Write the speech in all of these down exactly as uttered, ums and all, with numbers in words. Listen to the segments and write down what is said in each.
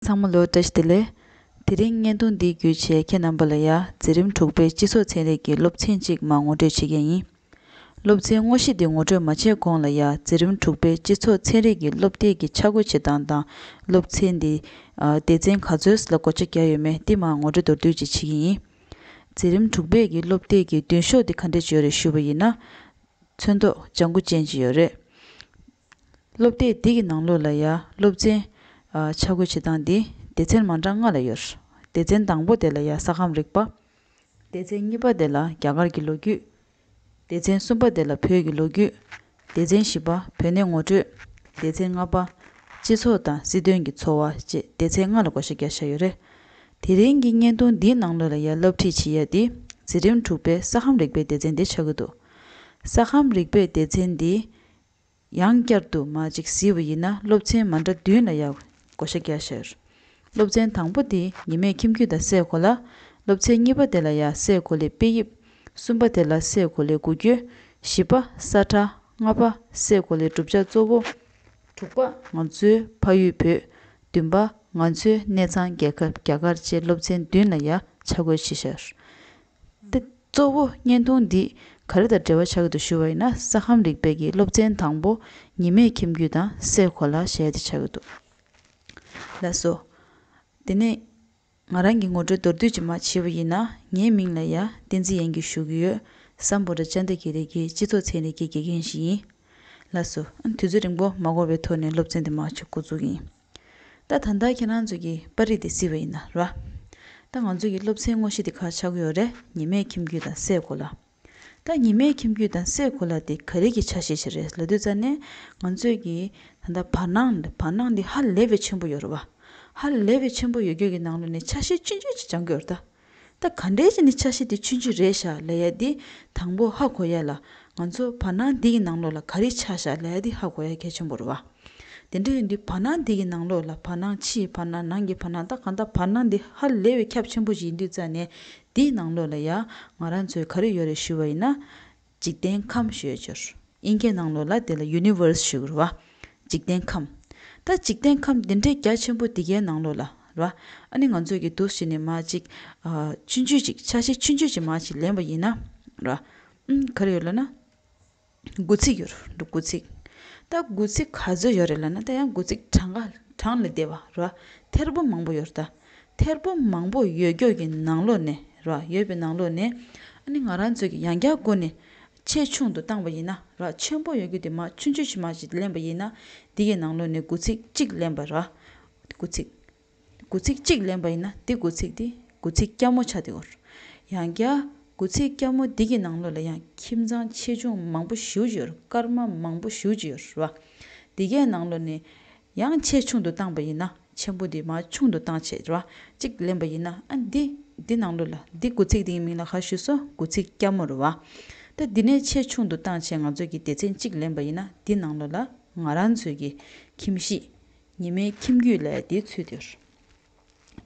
ཚང་མ་ལོ་བཀྲ་ཤིས་བདེ་ལེགས། དེ་རིང་བརྙན་ཐུང་འདི་བརྒྱུད་བྱས་ཁྱེད་རྣམ་པ་ལ་ཡ་འཛིན་རིམ་དྲུག་པའི་སྤྱི་ཚོགས་ཚན་རིག་གི་སློབ་ཚན་གཅིག་མར་ངོ་སྤྲོད་བྱེད་མཁན་ཡིན། སློབ་ཚན་དངོས་གཞི་འདི་ངོ་སྤྲོད་མ་བྱས་གོང་ལ་ཡ་འཛིན་རིམ་དྲུག་པའི་སྤྱི་ཚོགས་ཚན་རིག་གི་སློབ་དེབ་ཀྱི་ཆ་བགོས་བྱེད་སྟངས་དང་སློབ་ཚན་འདི་ཨ་སྡེ་ཚན་ག་ཚོད་ལ་བགོ་བཤའ་བརྒྱབ་ཡོད་མེད་འདི་མར་ངོ་སྤྲོད་མདོར་བསྡུས་ཅིག་བྱེད་ཀྱི་ཡིན། འཛིན་རིམ་དྲུག་པའི་གི་སློབ་དེབ་ཀྱི་མདུན་ཤོག་འདི་ག་འདྲས་ཅིག་ཡོད་རེད་ཞུས་པ་ཡིན་ན། ཚོན་མདོག་ལྗང་གུ་ཅན་ཅིག་ཡོད་རེད། སློབ་དེབ་འདི་གི་ནང་ལོགས་ལ་ཡ་སློབ་ཚན་ཨ་ཆ་བགོས་བྱེད་སྟངས་འདི་སྡེ་ཚན་མ་འདྲ་ལྔ་ལ་ཡོད། སྡེ་ཚན་དང་པོ་དེ་ལ་ཡ་ས་ཁམས་རིག་པ། སྡེ་ཚན་གཉིས་པ་དེ་ལ་རྒྱ་གར་གྱི་ལོ་རྒྱུས། སྡེ་ཚན་གསུམ་པ་དེ་ལ་བོད་ཀྱི་ལོ་རྒྱུས། སྡེ་ཚན་བཞི་པ་བོད་གནས་ངོ་སྤྲོད། སྡེ་ཚན་ལྔ་པ་སྤྱི་ཚོགས་དང་སྲིད་དོན་གྱི་འཚོ་བ་བཅས་སྡེ་ཚན་ལྔ་ལ་བགོ་བཤའ་བརྒྱབ་བཞག་ཡོད་རེད། དེ་རིང་གི་བརྙན་ཐུང་འདིའི་ནང་ལོགས་ལ་ཡ་སློབ་ཁྲིད་བྱེད་ཡ་འདི་འཛིན་རིམ་དྲུག་པའི་ས་ཁམས་རིག་པའི་སྡེ་ཚན་འདི་ཆགས་ཀྱི་འདུག་ས་ཁམས་རིག་པའི་སྡེ་ཚན་འདི་ཡང་བསྐྱར་དུ་མར་ཅིག་གཟིགས་པ་ཡིན་ན་སློབ་ཚན་མ་འདྲ་བདུན་ལ་ཡ་བགོ་བཤའ་བརྒྱབ་བཞག་སློབ་ཚན་དང་པོ་དེ་ཉི་མའི་ཁྱིམ་རྒྱུད་དང་སའི་གོ་ལ། སློབ་ཚན་གཉིས་པ་དེ་ལ་ཡ་སའི་གོ་ལའི་དཔེ་དབྱིབས། གསུམ་པ་དེ་ལ་སའི་གོ་ལའི་འགུལ་སྐྱོད། བཞི་པ་ས་ཁྲ། ལྔ་པ་སའི་གོ་ལའི་གྲུབ་ཆ་གཙོ་བོ། དྲུག་པ་ང་ཚོའི་ཕ་ཡུལ་བོད། བདུན་པ་ང་ཚོའི་གནས་ཚང་རྒྱལ་ཁབ་རྒྱ་གར་བཅས་སློབ་ཚན་བདུན་ལ་ཡ་ཆ་བགོས་བྱས་བཞག་དེ་གཙོ་བོ་བརྙན་ཐུང་འདི་ག་རེ་དང་འབྲེལ་བ་ཆགས་ཀྱི་འདུག་ཞུ་བ་ཡིན་ན་ས་ཁམས་རིག་པའི་གི་སློབ་ཚན་དང་པོ་ཉི་མའི་ཁྱིམ་རྒྱུད་དང་སའི་གོ་ལ་ཞེས་དེ་ཆགས་ཀྱི་འདུག་ལགས་སོ། དེ་ནས་ང་རང་གི་ངོ་སྤྲོད་མདོར་བསྡུས་ཅིག་མར་བྱས་པ་ཡིན་ན་ངའི་མིང་ལ་ཡ་བསྟན་འཛིན་དབྱངས་སྐྱིད་ཞུ་གི་ཡོད། སམ་བྷོ་ཊ་ཅན་དེ་ཁེ་རེ་གི་སྤྱི་ཚོགས་ཚན་རིག་གི་དགེ་རྒན་ཞིག་ཡིན། ལགས་སོ། དུས་ཚོད་རིང་པོ་མ་འགོར་བའི་ཐོག་ནས་སློབ་ཚན་འདི་མར་ཅིག་འགོ་འཛུགས་ཡིན། ད་ད་ལྟ་ཁྱེད་རང་ཚོ་གི་པར་རིས་དེ་གཟིགས་པ་ཡིན་ན་ར། ད་ང་ཚོ་གི་སློབ་ཚན་དངོས་གཞི་དེ་ག་ཆགས་ཀྱི་ཡོད་རེད། ཉི་མའི་ཁྱིམ་རྒྱུད་དང་སའི་གོ་ལ། ད་ཉི་མའི་ཁྱིམ་རྒྱུད་དང་སའི་གོ་ལ་དེ་ག་རེ་གི་ཆ་ཤས་ཤིག་རེད་ལབ་དུས་ཙ་ནས་ང་ཚོས་ཀྱི་ད་ལྟ་བར་སྣང་བར་སྣང་འདི་ཧ་ལས་པའི་ཆེན་པོ་ཡོད་རེད་བ། ཧ་ལས་པའི་ཆེན་པོ་ཡོད་རྒྱུ་གི་ནང་ལོགས་ནས་ཆ་ཤས་ཆུང་ཆུང་ཅིག་སྦྱང་གི་ཡོད་རེད་ད། ད་ག་འདྲས་ཅིག་ནས་ཆ་ཤས་དེ་ཆུང་ཆུང་རེད་ཤག་ལབ་ཡ་འདི་དང་པོ་ཧ་གོ་ཡ་ལ། ང་ཚོ་བར་སྣང་འདི་གི་ནང་ལོགས་ལ་ག་རེ་ཆགས་ཤག་ལབ་ཡ་འདི་ཧ་གོ་ཡ་གལ་ཆེན་པོ་རེད་བ། དེ་འདྲ་ཡིན་དུས་བར་སྣང་འདི་གི་ནང་ལོགས་ལ་བར་སྣང་ཕྱིའི་བར་སྣང་ནང་གི་བར་སྣང་ད་གང་ལྟར་བར་སྣང་འདི་ཧ་ལས་པའི་ཁྱབ་ཆེན་པོ་ཞིག་ཡིན་དུས་ཙ་ནས་འདིའི་ནང་ལོགས་ལ་ཡ་ང་རང་ཚོས་ག་རེ་ཡོད་རེད་ཞུ་བ་ཡིན་ན། འཇིག་རྟེན་ཁམས་ཞེས་བརྗོད། དབྱིན་སྐད་ནང་ལོགས་ལ་དེ་ལ་ཡུ་ནི་ཝར་སི་ཞུ་གི་རེད་བ། འཇིག་རྟེན་ཁམས། ད་འཇིག་རྟེན་ཁམས་འདི་འདྲའི་རྒྱ་ཆེན་པོ་འདི་གའི་ནང་ལོགས་ལ་རེད་བ། ཨ་ནི་ང་ཚོས་ཀྱི་འདུག་བྱས་ནས་མར་ཅིག་ཨ་ཆུང་ཆུང་ཅིག་ཆ་ཤས་ཆུང་ཆུང་ཅིག་མར་ཅིག་ལེན་པ་ཡིན་ན་རེད་བ། ཨུམ་ག་རེ་ཡོད་ལབ་ན། དགུ་ཚིགས་ཡོད་རེད་དགུ་ཚིགས། ད་དགུ་ཚིགས་ག་ཚོད་ཡོད་རེད་ལབ་ན་ད་ཡང་དགུ་ཚིགས་གྲངས་ཀ་གྲངས་ལས་འདས་པ་རེད་བ། ཐེར་འབུམ་མང་པོ་ཡོད་རེད་ད། ཐེར་འབུམ་མང་པོ་ཡོད་རྒྱུ་གི་ནང་ལོགས་ནས་རེད་བ། ཡོད་པའི་ནང་ལོགས་ནས་ཨ་ནི་ང་རང་ཚོས་ཀྱི་ཡང་བསྐྱར་སྒོ་ནས་ཆེ་ཆུང་དུ་བཏང་པ་ཡིན་ན་ར། ཆེན་པོ་ཡོད་རྒྱུ་དེ་མར་ཆུང་ཆུང་ཞིག་མར་ཞིག་ལེན་པ་ཡིན་ན། འདི་གའི་ནང་ལོགས་ནས་དགུ་ཚིགས་གཅིག་ལེན་པ་ར། དགུ་ཚིགས། དགུ་ཚིགས་གཅིག་ལེན་པ་ཡིན་ན་འདི་དགུ་ཚིགས་འདི་དགུ་ཚིགས་སྐྱ་མོ་ཆགས་བསྡད་ཡོད་རེད། ཡང་བསྐྱར་དགུ་ཚིགས་སྐྱ་མོ་འདི་གི་ནང་ལོགས་ལ་ཡང་ཁྱིམ་ཚང་ཆེ་ཆུང་མང་པོ་ཞེ་པོ་ཅིག་ཡོད་རེད། སྐར་མ་མང་པོ་ཞེ་པོ་ཅིག་ཡོད་རེད་བ། འདི་གའི་ནང་ལོགས་ནས་ཡང་ཆེ་ཆུང་དུ་བཏང་པ་ཡིན་ན། ཆེན་པོ་འདི་མར་ཆུང་དུ་བཏང་བྱས་ར། གཅིག་ལེན་པ་ཡིན་ན་ཨ་འདི་འདི་ནང་ལོགས་ལ་འདི་དགུ་ཚིགས་འདིའི་མིང་ལ་ག་ཞུས་སོང་། དགུ་ཚིགས་སྐྱ་མོ་རེད་བ། ད་འདི་ནས་ཆེ་ཆུང་དུ་བཏང་བྱས་ང་ཚོས་ཀྱི་སྡེ་ཚན་གཅིག་ལེན་པ་ཡིན་ན་འདི་ནང་ལོགས་ལ་ང་རང་ཚོའི་གི་ཁྱིམ་གཞིས་ཉི་མའི་ཁྱིམ་རྒྱུད་ལབ་ཡ་འདི་ཚུད་དེ་རེད།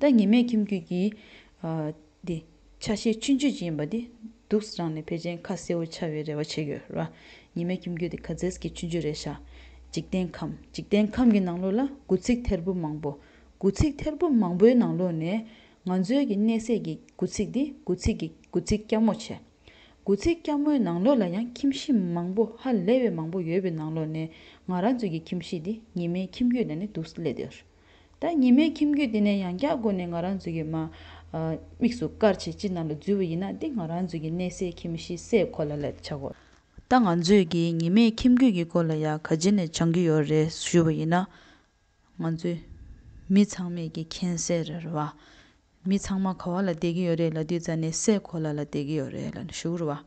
ད་ཉི་མའི་ཁྱིམ་རྒྱུད་ཀྱི་ཨ་འདི་ཆ་ཤས་ཆུང་ཆུང་ཅིག་ཡིན་པ་འདི་འདུག་སེ་རང་ནས་ཕལ་ཆེར་ཁ་གསལ་པོ་ཆགས་པའི་རེ་བ་བྱེད་ཀྱི་ཡོད་ར། ཉི་མའི་ཁྱིམ་རྒྱུད་འདི་ག་ཚད་ཀྱི་ཆུང་ཆུང་རེད་ཤག་འཇིག་རྟེན་ཁམས། འཇིག་རྟེན་ཁམས་ཀྱི་ནང་ལོགས་ལ་དགུ་ཚིགས་ཐེར་འབུམ་མང་པོ། དགུ་ཚིགས་ཐེར་འབུམ་མང་པོའི་ནང་ལོགས་ནས་ང་ཚོའི་གི་གནས་སའི་གི་དགུ་ཚིགས་འདི་དགུ་ཚིགས་ཀྱི་དགུ་ཚིགས་སྐྱ་མོ་བྱས། དགུ་ཚིགས་སྐྱ་མོའི་ནང་ལོགས་ལ་ཡང་ཁྱིམ་གཞིས་མང་པོ་ཧ་ལས་པའི་མང་པོ་ཡོད་པའི་ནང་ལོགས་ནས་ང་རང་ཚོའི་གི་ཁྱིམ་གཞིས་འདི་ཉི་མའི་ཁྱིམ་རྒྱུད་ལབ་ནས་འདུག་སེ་སླེབས་བསྡད་ཡོད་རེད། ད་ཉི་མའི་ཁྱིམ་རྒྱུད་འདི་ནས་ཡང་བསྐྱར་སྒོ་ནས་ང་རང་ཚོ་གི་མ་ཨ་དམིགས་སུ་བཀར་བྱས་སྤྱི་ནང་ལ་འཛུལ་བ་ཡིན་ན་འདི་ང་རང་ཚོ་གི་གནས་སའི་ཁྱིམ་གཞིས་སའི་གོ་ལ་ལ་ཆགས་ཀྱི་ཡོད། ད་ང་ཚོས་ཀྱི་ཉི་མའི་ཁྱིམ་རྒྱུད་ཀྱི་སྐོར་ལ་ཡང་ག་ཅི་ནས་སྦྱང་གི་ཡོད་རེད་ཞུ་བ་ཡིན་ན། ང་ཚོས་མི་ཚང་མས་ཀྱི་མཁྱེན་གསལ་རེད་བ། མི་ཚང་མ་ག་བ་ལ་བསྡད་ཀྱི་ཡོད་རེད་ལབ་དུས་ཙ་ནས་སའི་གོ་ལ་ལ་བསྡད་ཀྱི་ཡོད་རེད་ལབ་ནས་ཞུ་གི་རེད་བ།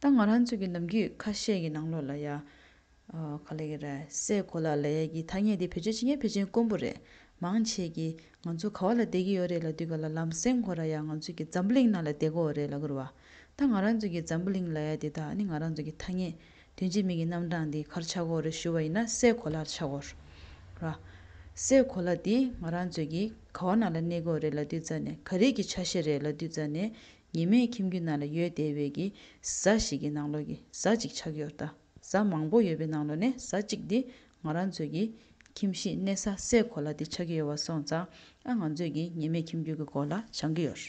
ད་ང་རང་ཚོ་གི་ནམ་རྒྱུན་ཁ་ཤས་ཀྱི་ནང་ལོགས་ལ་ཡ། ཨ་ག་ལབ་ཀྱི་རེད། སའི་གོ་ལ་ལབ་ཡ་གི་ཐ་སྙད་དེ་བེད་སྤྱོད་བྱེད་མཁན་ཕལ་ཆེར་དཀོན་པོ་རེད། མང་ཆེ་གིས་ང་ཚོ་ག་བ་ལ་བསྡད་ཀྱི་ཡོད་རེད་ལབ་དུས་ག་ལ་ལམ་སེང་ཁོ་ར་ཡ་ང་ཚོ་གི་འཛམ་བུ་གླིང་ནང་ལ་བསྡད་ཀྱི་ཡོད་རེད་ལབ་ཀྱི་རེད་བ། ད་ང་རང་ཚོ་གི་འཛམ་བུ་གླིང་ལབ་ཡ་དེ་དག་ནི་ང་རང་ཚོ་གི་ཐ་སྙད་དོན་གཅིག་མིང་གི་རྣམ་གྲངས་དེ་ག་རེ་ཆགས་ཀྱི་ཡོད་རེད་ཞུ་བ་ཡིན་ན་སའི་གོ་ལར་ཆགས་ཀྱི་ཡོད་རེད། སའི་གོ་ལ་དེ་ང་རང་ཚོ་གི་ག་བ་ནང་ལ་གནས་ཀྱི་ཡོད་རེད་ལབ་དུས་ཙ་ནས་ག་རེ་གི་ཆ་ཤས་རེད་ལབ་དུས་ཙ་ནས་ཉི་མའི་ཁྱིམ་རྒྱུད་ནང་ལ་ཡོད་བསྡད་པའི་གི་གཟའ་ཞིག་གི་ནང་ལོགས་ཀྱི་གཟའ་གཅིག་ཆགས་ཀྱི་ཡོད་རེད་ད། གཟའ་མང་པོ་ཡོད་པའི་ནང་ལོགས་ནས་གཟའ་གཅིག་འདི་ང་རང་ཚོའི་གི་ ཁྱིམ་གཞིས་གནས་ས་སའི་གོ་ལ་དེ་ཆགས་ཀྱི་ཡོད་པ་སོང་ཙང་། ཨ་ང་ཚོས་ཀྱི་ཉི་མའི་ཁྱིམ་རྒྱུད་ཀྱི་སྐོར་ལ་སྦྱང་གི་ཡོད།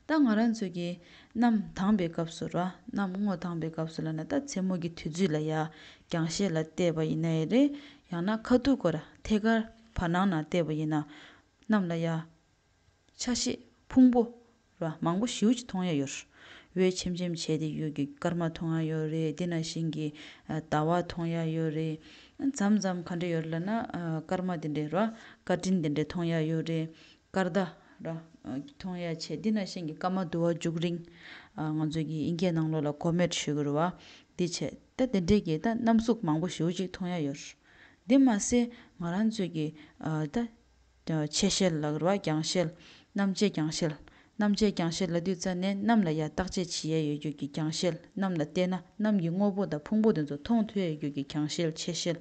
ད་ང་རང་ཚོས་ཀྱི་གནམ་དྭངས་པའི་སྐབས་སུ་ར། གནམ་སྔོ་དྭངས་པའི་སྐབས་སུ་ལབ་ན། ད་མཚན་མོ་གི་དུས་ཚོད་ལ་ཡ་རྒྱང་ཤེལ་ལ་བལྟས་པ་ཡིན་ན་ཡང་རེད། ཡང་ན་ཁ་ཐུག་སྐོར་ར་ཐད་ཀར་བར་སྣང་ནང་བལྟས་པ་ཡིན་ན། གནམ་ལ་ཡ་ཆ་ཤས་ཕུང་པོ་ར་མང་པོ་ཞེ་པོ་ཅིག་མཐོང་ཡ་ཡོད། འོད་ཆེམ་ཆེམ་བྱས་ཏེ་ཡོད་ཀྱི་སྐར་མ་མཐོང་ཡ་ཡོད་རེད། དེ་ནང་བཞིན་གྱི་ཨ་ཟླ་བ་མཐོང་ཡ་ཡོད་རེད། མཚམས་མཚམས་ག་འདྲ་ཡོད་ལབ་ན། ཨ་སྐར་མ་དེ་འདྲའི་ར་བཀའ་དྲིན་དེ་འདྲའི་མཐོང་ཡ་ཡོད་རེད། སྐར་མདའ་ར་མཐོང་ཡ་བྱས། དེ་ནང་བཞིན་གྱི་སྐར་མ་དུ་བ་མཇུག་རིང་། ཨ་ང་ཚོ་གི་ཨིན་སྐད་ནང་ལོགས་ལ་ཀོ་མེཊ་ཞུ་གི་རེད་བ། དེ་བྱས། ད་དེ་འདྲའི་གི་ད་གནམ་གཟུགས་མང་པོ་ཞེ་པོ་ཅིག་མཐོང་ཡ་ཡོད། དེ་མ་ཟད་ང་རང་ཚོས་ཀྱི་ཨ་ད་ཆེ་ཤེལ་ལབ་རེད་བ། རྒྱང་ཤེལ། གནམ་དཔྱད་རྒྱང་ཤེལ། གནམ་དཔྱད་རྒྱང་ཤེལ་ལབ་དུས་ཙ་ནས་གནམ་ལ་ཡ་བརྟག་དཔྱད་བྱེད་ཡས་ཡོད་རྒྱུ་གི་རྒྱང་ཤེལ། གནམ་ལ་བལྟས་ན་གནམ་གྱི་དངོས་པོ་དང་ཕུང་པོ་དེ་ཚོ་མཐོང་ཐུབ་ཡས་ཡོད་རྒྱུ་གི་རྒྱང་ཤེལ། ཆེ་ཤེལ།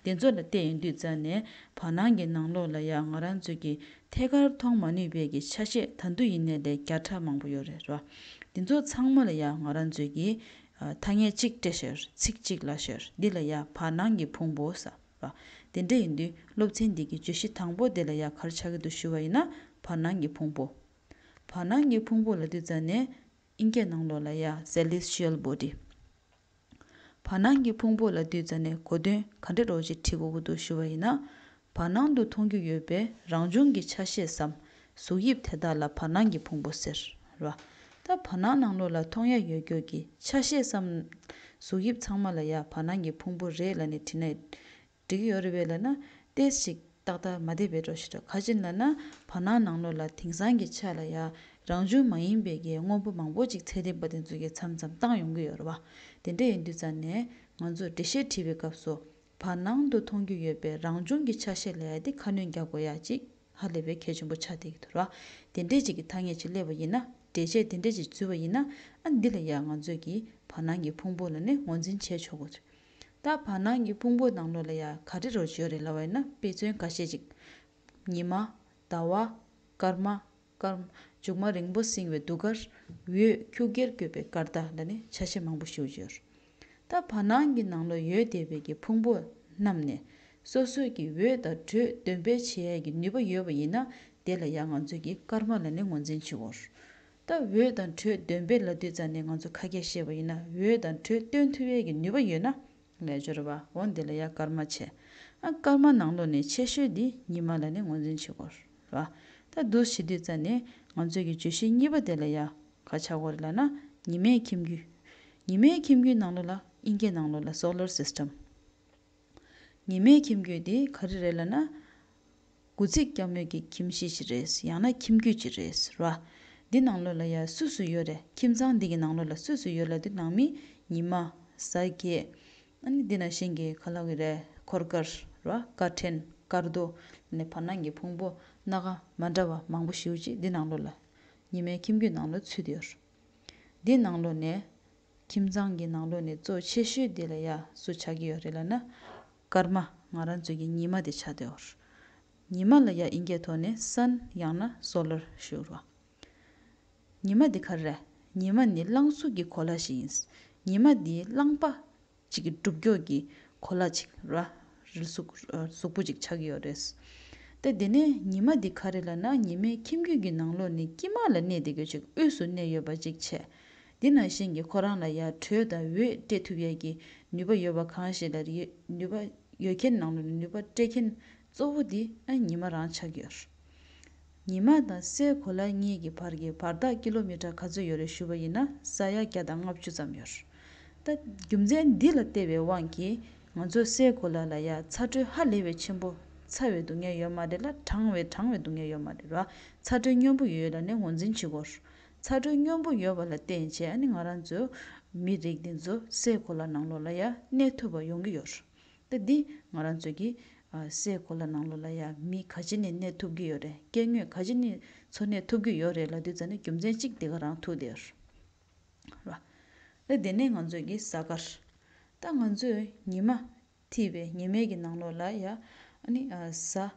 དེ་ཚོ་ལ་བལྟས་ཡོང་དུས་ཙ་ནས་བར་སྣང་གི་ནང་ལོགས་ལ་ཡ་ང་རང་ཚོས་ཀྱི་ཐད་ཀར་མཐོང་མ་ནུས་པའི་གི་ཆ་ཤས་ད་དུང་ཡིན་ནའི་ལས་བརྒྱ་ཕྲག་མང་པོ་ཡོད་རེད་བ། དེ་ཚོ་ཚང་མ་ལ་ཡ་ང་རང་ཚོས་ཀྱི་ཨ་ཐ་སྙད་གཅིག་སྤྲད་ཤེར། ཚིག་གཅིག་ལབ་ཤེར། འདི་ལ་ཡ་བར་སྣང་གི་ཕུང་པོ་ཟེར་བ། དེ་འདྲ་ཡིན་དུས་སློབ་ཚན་འདི་གི་བརྗོད་གཞི་དང་པོ་དེ་ལ་ཡ་ག་རེ་ཆགས་ཀྱི་འདུག་ཞུ་བ་ཡིན་ན། བར་སྣང་གི་ཕུང་པོ། བར་སྣང་གི་ཕུང་པོ་ལབ་དུས་ཙ་ནས་ཨིན་སྐད་ནང་ལོགས་ལ་ཡ་celestial body། བར་སྣང་གི་ཕུང་པོ་ལབ་དུས་ཙ་ནས་གོ་དོན་ག་འདྲ་རོ་ཅིག་བྲིས་དགོས་ཀྱི་འདུག་ཞུ་བ་ཡིན་ན། བར་སྣང་དུ་མཐོང་རྒྱུ་ཡོད་པའི་རང་བྱུང་གི་ཆ་ཤས་སམ་གཟུགས་དབྱིབས་དེ་དག་ལ་བར་སྣང་གི་ཕུང་པོ་ཟེར་བ། ད་བར་སྣང་ནང་ལོགས་ལ་མཐོང་ཡ་ཡོད་རྒྱུ་གི་ཆ་ཤས་སམ་གཟུགས་དབྱིབས་ཚང་མ་ལ་ཡ་བར་སྣང་གི་ཕུང་པོ་རེད་ལབ་ནས་བྲིས་ན་འགྲིག་གི་ཡོད་རེད་པས་ལབ་ན། ཏོག་ཙམ་ཏག་ཏག་མ་བདེ་བའི་འགྲོ་ཞིག་འགྲོ། ག་ཅི་ལབ་ན། བར་སྣང་ནང་ལོགས་ལ་དེང་སང་གི་ཆ་ལ་ཡ་རང་བྱུང་མ་ཡིན་པའི་གི་དངོས་པོ་མང་པོ་ཅིག་ཚད་ལྡན་པ་དེ་ཚོ་གིས་མཚམས་མཚམས་བཏང་ཡོང་གི་ཡོད་རེད་བ། དེ་འདྲ་ཡིན་དུས་ཙ་ནས་ང་ཚོས་འགྲེལ་བཤད་བྲིས་པའི་སྐབས་སུ། བར་སྣང་དུ་མཐོང་རྒྱུ་ཡོད་པའི་རང་བྱུང་གི་ཆ་ཤས་ལ་ཡ་དེ་ཁ་སྣོན་རྒྱག་དགོས་ཡ་ཅིག་ཧ་ལས་པའི་གལ་ཆེན་པོ་ཆགས་བསྡད་ཀྱི་འདུག་ར། དེ་འདྲས་ཅིག་གི་ཐ་སྙད་ཅིག་སླེབས་པ་ཡིན་ན། འགྲེལ་བཤད་དེ་འདྲས་ཅིག་འཛུལ་བ་ཡིན་ན། ཨ་འདི་ལ་ཡ་ང་ཚོས་ཀྱི་བར་སྣང་གི་ཕུང་པོ་ལབ་ནས་ངོས་འཛིན་བྱས་ཆོག་གི་རེད། ད་བར་སྣང་གི་ཕུང་པོ་ནང་ལོགས་ལ་ཡ་ག་རེ་རོ་ཡོད་རེད་ལབ་པ་ཡིན་ན། དཔེ་མཚོན་ཁ་ཤས་ཅིག་ཉི་མ། ཟླ་བ། སྐར་མ། སྐར་མ། མཇུག་མ་རིང་པོ་བསྲིངས་པའི་གདུགས་དཀར། འོད་ཁྱུག་ཀེར་བཀོད་པའི་སྐར་མདའ་ལབ་ནས་ཆ་ཤས་མང་པོ་ཞིག་ཡོད། ད་བར་སྣང་གི་ནང་ལོགས་ཡོད་བསྡད་པའི་གི་ཕུང་པོ་རྣམས་ནས་སོ་སོའི་གི་འོད་དང་དྲོད་འདོན་སྤེལ་བྱེད་ཡས་ཀྱི་ནུས་པ་ཡོད་པ་ཡིན་ན། དེ་ལ་ཡང་ང་ཚོས་ཀྱི་སྐར་མ་ལབ་ནས་ངོས་འཛིན་བྱེད་འོར། ད་འོད་དང་དྲོད་འདོན་སྤེལ་ལབ་དུས་ཙ་ནས་ང་ཚོ་ཁ་སྐད་བཤད་པ་ཡིན་ན། འོད་དང་དྲོད་སྟོན་ཐུབ་ཡས་ཀྱི་ནུས་པ་ཡོད་ན་ལབ་ཡ་ཅིག་རེད་བ། འོ་འདི་ལ་ཡ་སྐར་མ་བྱས། ཨ་སྐར་མ་ནང་ལོགས་ནས་ཆེ་ཤོས་འདི་ཉི་མ་ལབ་ནས་ངོས་འཛིན་བྱེད་དགོས་རེད་བ། ད་འདུག་བྱེད་དུས་ཙ་ནས་ང་ཚོས་ཀྱི་བརྗོད་གཞི་གཉིས་པ་དེ་ལ་ཡ་ག་ཆགས་ཀྱི་ཡོད་རེད་ལབ་ན། ཉི་མའི་ཁྱིམ་རྒྱུད། ཉི་མའི་ཁྱིམ་རྒྱུད་ནང་ལོགས་ལ། ཨིན་སྐད་ནང་ལོགས་ལ་solar system། ཉི་མའི་ཁྱིམ་རྒྱུད་དེ་ག་རེ་རེད་ལབ་ན། དགུ་ཚིགས་སྐྱ་མོས་ཀྱི་ཁྱིམ་གཞིས་ཤིག་རེད། ཡང་ན་ཁྱིམ་རྒྱུད་ཅིག་རེད་ར། འདི་ནང་ལོགས་ལ་ཡ་སུ་སུ་ཡོད་རེད། ཁྱིམ་ཚང་འདི་གི་ནང་ལོགས་ལ་སུ་སུ་ཡོད་ལབ་དུས། ནང་མི། ཉི་མ། གཟའ་བརྒྱད། ཨ་ནི་འདི་ནང་བཞིན་གྱི་ག་ལབ་ཀྱི་རེད། འཁོར་སྐར་ར། སྐར་ཕྲན། སྐར་རྡོ། ནས་བར་སྣང་གི་ཕུང་པོ་སྣ་ཁ་མ་འདྲ་བ་མང་པོ་ཞེ་པོ་ཅིག་འདི་ནང་ལོགས་ལ། ཉི་མའི་ཁྱིམ་རྒྱུད་ནང་ལོགས་ཚུད་དེ་ཡོད་རེད། འདི་ནང་ལོགས་ནས། ཁྱིམ་ཚང་གི་ནང་ལོགས་ནས་གཙོ་ཆེ་ཤོས་དེ་ལ་ཡ་སུ་ཆགས་ཀྱི་ཡོད་རེད་ལབ་ན། སྐར་མ། ང་རང་ཚོ་གི་ཉི་མ་དེ་ཆགས་བསྡད་ཡོད་རེད། ཉི་མ་ལ་ཡ་ཨིན་སྐད་ཐོག་ནས་sun ཡང་ན་solar ཞུ་རེད་བ། ཉི་མ་དེ་ག་རེ་རེད། ཉི་མ་ནི་རླངས་གཟུགས་ཀྱི་གོ་ལ་ཞིག་ཡིན། ཉི་མ་འདི་རླངས་པ་ཅིག་གི་གྲུབ་མགྱོགས་ཀྱི་གོ་ལ་ཅིག་ར། རིལ་གཟུགས། གཟུགས་པོ་ཅིག་ཆགས་ཀྱི་ཡོད་རེད། ད་དེ་ནས་ཉི་མ་འདི་ག་རེ་ལབ་ན། ཉི་མའི་ཁྱིམ་རྒྱུད་ཀྱི་ནང་ལོགས་ནས་དཀྱིལ་མ་ལ་གནས་བསྡད་ཀྱི་ཅིག་དབུས་སུ་གནས་ཡོད་པ་ཅིག་བྱས། འདི་ནང་བཞིན་གྱི་ཁོ་རང་ལ་ཡ་དྲོད་དང་འོད་སྤྲད་ཐུབ་ཡས་ཀྱི་ནུས་པ་ཡོད་པ་གང་ཞིག་ལ་རེད། ནུས་པ་ཡོད་མཁན་ནང་ལོགས་ནས་ནུས་པ་སྤྲད་མཁན་གཙོ་བོ་འདི་ཨ་ཉི་མ་རང་ཆགས་ཀྱི་ཡོད་རེད། ཉི་མ་དང་སའི་གོ་ལ་གཉིས་ཀྱི་བར་གྱི་བར་ཐག་ཀི་ལོ་མི་ཊར་ག་ཚོད་ཡོད་རེད་ཞུ་བ་ཡིན་ན། ས་ཡ་བརྒྱ་དང་ལྔ་བཅུ་ཙམ་ཡོད་རེད། ད་རྒྱུ་མཚན་འདི་ལ་བལྟས་པའི་དབང་གིས་ང་ཚོ་སའི་གོ་ལ་ལ་ཡ་ཚ་དྲོད་ཧ་ལས་པའི་ཆེན་པོ་ཚ་བའི་སྡུག་བསྔལ་ཡོད་མ་རེད་ལ། གྲང་བའི་གྲང་བའི་སྡུག་བསྔལ་ཡོད་མ་རེད་ར། ཚ་དྲོད་སྙོམས་པོ་ཡོད་ལབ་ནས་ངོས་འཛིན་བྱེད་དགོས། ཚ་དྲོད་སྙོམས་པོ་ཡོད་པ་ལ་བརྟེན་བྱས་ཨ་ནི་ང་རང་ཚོ་མི་རིགས་འདི་ཚོ་སའི་གོ་ལ་ནང་ལོགས་ལ་ཡ་གནས་ཐུབ་པ་ཡོང་གི་ཡོད་རེད། ད་འདི་ང་རང་ཚོ་གི་ཨ་སའི་གོ་ལ་ནང་ལོགས་ལ་ཡ་མི་ག་ཅི་ནས་གནས་ཐུབ་ཀྱི་ཡོད་རེད། སྐྱེ་དངོས་ག་ཅི་ནས་འཚོ་གནས་ཐུབ་ཀྱི་ཡོད་རེད་ལབ་དུས་ཙ་ནས་རྒྱུ་མཚན་གཅིག་དེ་ག་རང་ཐུག་བསྡད་ཡོད་རེད། ར། ད་དེ་ནས་ང་ཚོས་ཀྱི་གཟའ་སྐར། ད་ང་ཚོས་ཉི་མ་ཐིགས་པའི་ཉི་མའི་གི་ནང་ལོགས་ལ་ཡ་ཨ་ནི་ཨ་གཟའ།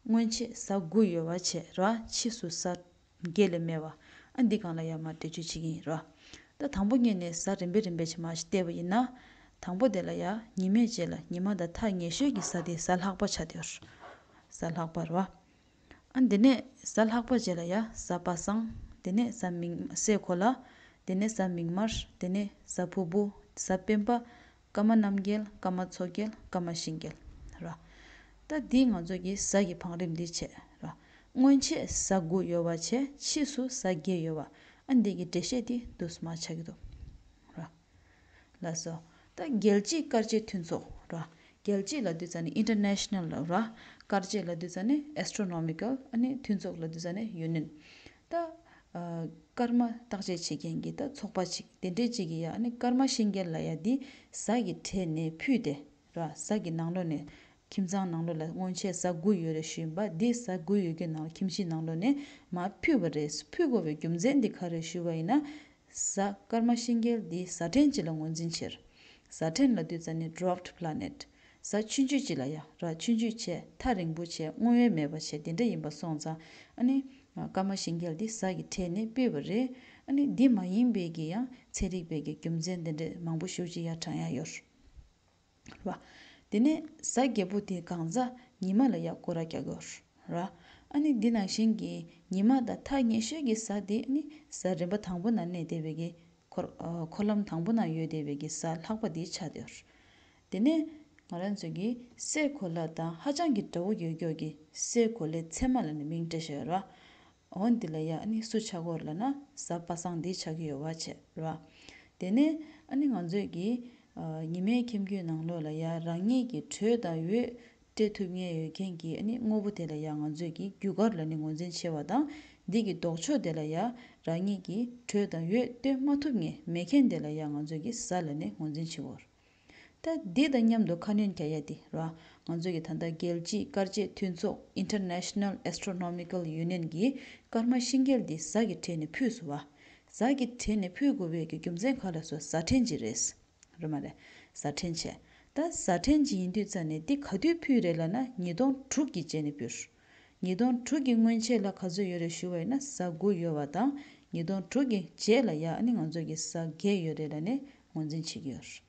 སྔོན་ཆད་གཟའ་དགུ་ཡོད་པ་བྱས་ར། ཕྱིས་སུ་གཟའ་བརྒྱད་ལས་མེད་པ། ཨ་འདི་སྒང་ལ་ཡ་མར་འགྲེལ་བརྗོད་བྱེད་ཀྱི་ཡིན་ར། ད་དང་པོ་ཉིད་ནས་གཟའ་རིམ་པས་རིམ་པས་བྱས་མར་ཞིག་བལྟས་པ་ཡིན་ན། དང་པོ་དེ་ལ་ཡ་ཉི་མའི་རྗེས་ལ་ཉི་མ་དང་ཐག་ཉེ་ཤོས་ཀྱི་གཟའ་དེ་གཟའ་ལྷག་པ་ཆགས་བསྡད་ཡོད་རེད། གཟའ་ལྷག་པ་རེད་བ། ཨ་འདི་ནས་གཟའ་ལྷག་པ་རྗེས་ལ་ཡ་གཟའ་པ་སངས། དེ་ནས་གཟའ་མིག་སྲས་གོ་ལ། དེ་ནས་གཟའ་མིག་དམར། དེ་ནས་གཟའ་ཕུར་བུ། གཟའ་སྤེན་པ། སྐར་མ་རྣམ་རྒྱལ། སྐར་མ་མཚོ་རྒྱལ། སྐར་མ་ཤིང་རྒྱལ་ར། ད་འདི་ང་ཚོ་གི་གཟའ་གི་བང་རིམ་འདི་བྱས་ར། སྔོན་ཆད་གཟའ་དགུ་ཡོད་པ་བྱས་ཕྱིས་སུ་གཟའ་བརྒྱད་ཡོད་པ། ཨ་འདི་གི་འགྲེལ་བཤད་འདི་འདུག་སེ་མར་ཆགས་ཀྱི་འདུག་ར། ལགས་སོ། ད་རྒྱལ་སྤྱིའི་སྐར་དཔྱད་མཐུན་ཚོགས་ར། རྒྱལ་སྤྱི་ལབ་དུས་ཙ་ནས་International ལབ་ར། སྐར་དཔྱད་ལབ་དུས་ཙ་ནས་Astronomical ཨ་ནི་མཐུན་ཚོགས་ལབ་དུས་ཙ་ནས་Union། ད་ཨ་སྐར་མ་བརྟག་དཔྱད་བྱེད་མཁན་གྱི་ད་ཚོགས་པ་ཅིག་དེ་འདྲས་ཅིག་གིས་ཡ་ཨ་ནི་སྐར་མ་ཤིང་རྒྱལ་ལབ་ཡ་འདི་གཟའ་གི་གྲས་ནས་ཕུད་དེ་ར། གཟའ་གི་ནང་ལོགས་ནས་ཁྱིམ་ཚང་ནང་ལོགས་ལ་སྔོན་ཆད་གཟའ་དགུ་ཡོད་རེད་ཞུས་པ། འདི་གཟའ་དགུ་ཡོད་ཀྱི་ནང་ཁྱིམ་གཞིས་ནང་ལོགས་ནས་མར་ཕུད་པ་རེད། ཕུད་དགོས་པའི་རྒྱུ་མཚན་འདི་ག་རེ་ཞུས་པ་ཡིན་ན། གཟའ་སྐར་མ་ཤིང་རྒྱལ་འདི་གཟའ་ཕྲན་གཅིག་ལ་ངོས་འཛིན་བྱེད། གཟའ་ཕྲན་ལབ་དུས་ཙ་ནི་Dwarf Planet། གཟའ་ཆུང་ཆུང་ཅིག་ལ་ཡ་ར། ཆུང་ཆུང་བྱས། ཐག་རིང་པོ་བྱས། མངོན་ཡོད་མེད་པ་བྱས། དེ་འདྲ་ཡིན་པ་སོང་ཙང་ཨ་ནི་སྐར་མ་ཤིང་རྒྱལ་འདི་གཟའ་གི་གྲས་ནས་ཕུད་པ་རེད། ཨ་ནི་འདི་མ་ཡིན་པའི་གི་ཡང་ཚན་རིག་པའི་གི་རྒྱུ་མཚན་དེ་འདྲ་མང་པོ་ཞེ་པོ་ཅིག་ཡ་དྲངས་ཡ་ཡོད་རེད་བ། དེ་ནས་གཟའ་བརྒྱད་པོ་དེ་གང་གཟའ་ཉི་མ་ལ་ཡ་སྐོར་ར་རྒྱག་གི་ཡོད་རེད། ཨ་ནི་འདི་ནང་བཞིན་གྱི་ཉི་མ་དང་ཐག་ཉེ་ཤོས་ཀྱི་གཟའ་དེ་ཨ་ནི་གཟའ་རིམ་པ་དང་པོ་ནང་གནས་བསྡད་པའི་གི་འཁོར་ཨ་འཁོར་ལམ་དང་པོ་ནང་ཡོད་བསྡད་པའི་གི་གཟའ་ལྷག་པ་དེ་ཆགས་བསྡད་ཡོད་རེད། དེ་ནས་ང་རང་ཚོ་གི་སྲས་གོ་ལ་དང་ཧ་ཅང་གི་འདྲ་བོ་ཡོད་ཀྱོག་གི་སྲས་གོ་ལའི་མཚན་མ་ལ་ནི་མིང་སྤྲད་བཞག་ཡོད་རེད་བ། འོ་འདི་ལ་ཡ་ཨ་ནི་སུ་ཆགས་ཀྱི་ཡོད་རེད་ལབ་ན་གཟའ་པ་སངས་འདི་ཆགས་ཀྱི་ཡོད་པ་བྱས་རེད་བ། དེ་ནས་ཨ་ནི་ང་ཚོས་ཀྱི་ཨ་ཉི་མའི་ཁྱིམ་རྒྱུད་ནང་ལོགས་ལ་ཡ་རང་ཉིད་ཀྱི་དྲོད་དང་འོད་སྤྲད་ཐུབ་མཁན་ཡོད་མཁན་གྱི་ཨ་ནི་དངོས་པོ་དེ་ལ་ཡ་ང་ཚོས་ཀྱི་རྒྱུ་སྐར་ལ་ནི་ངོས་འཛིན་བྱེད་པ་དང་། འདི་གི་ལྡོག་ཕྱོགས་དེ་ལ་ཡ་རང་ཉིད་ཀྱི་དྲོད་དང་འོད་སྟོན་མ་ཐུབ་མཁན་མེད་མཁན་དེ་ལ་ཡ་ང་ཚོས་ཀྱི་གཟའ་ལ་ནི་ངོས་འཛིན་བྱེད་ཀྱི་ཡོད་རེད། ད་འདི་དང་མཉམ་དུ་ཁ་སྣོན་རྒྱག་ཡ་དེ་ར། ང་ཚོ་གི་ད་ལྟ་རྒྱལ་སྤྱིའི་སྐར་དཔྱད་མཐུན་ཚོགས་International Astronomical Union གིས་སྐར་མ་ཤིང་རྒྱལ་འདི་གཟའ་གི་གྲས་ནས་ཕུད་སོང་བ། གཟའ་གི་གྲས་ནས་ཕུད་དགོས་པའི་གི་རྒྱུ་མཚན་ག་ལ་སོགས་གཟའ་ཕྲན་གྱིས་རེད། རེད་མ་རེད། གཟའ་ཕྲན་བྱས། ད་གཟའ་ཕྲན་གྱིས་ཡིན་དུས་ཙ་ནས་འདི་ག་དུས་ཕུད་རེད་ལབ་ན་ཉིས་སྟོང་དྲུག་གི་རྗེས་ནས་ཕུད། ཉིས་སྟོང་དྲུག་གི་སྔོན་ཆད་ལ་ག་ཚོད་ཡོད་རེད་ཞུ་བ་ཡིན་ན་གཟའ་དགུ་ཡོད་པ་དང་། ཉིས་སྟོང་དྲུག་གི་རྗེས་ལ་ཡ་ཨ་ནི་ང་ཚོ་གི་གཟའ་བརྒྱད་ཡོད་རེད་ལབ་ནས་ངོས་འཛིན་བྱེད་ཀྱི་ཡོད་རེད།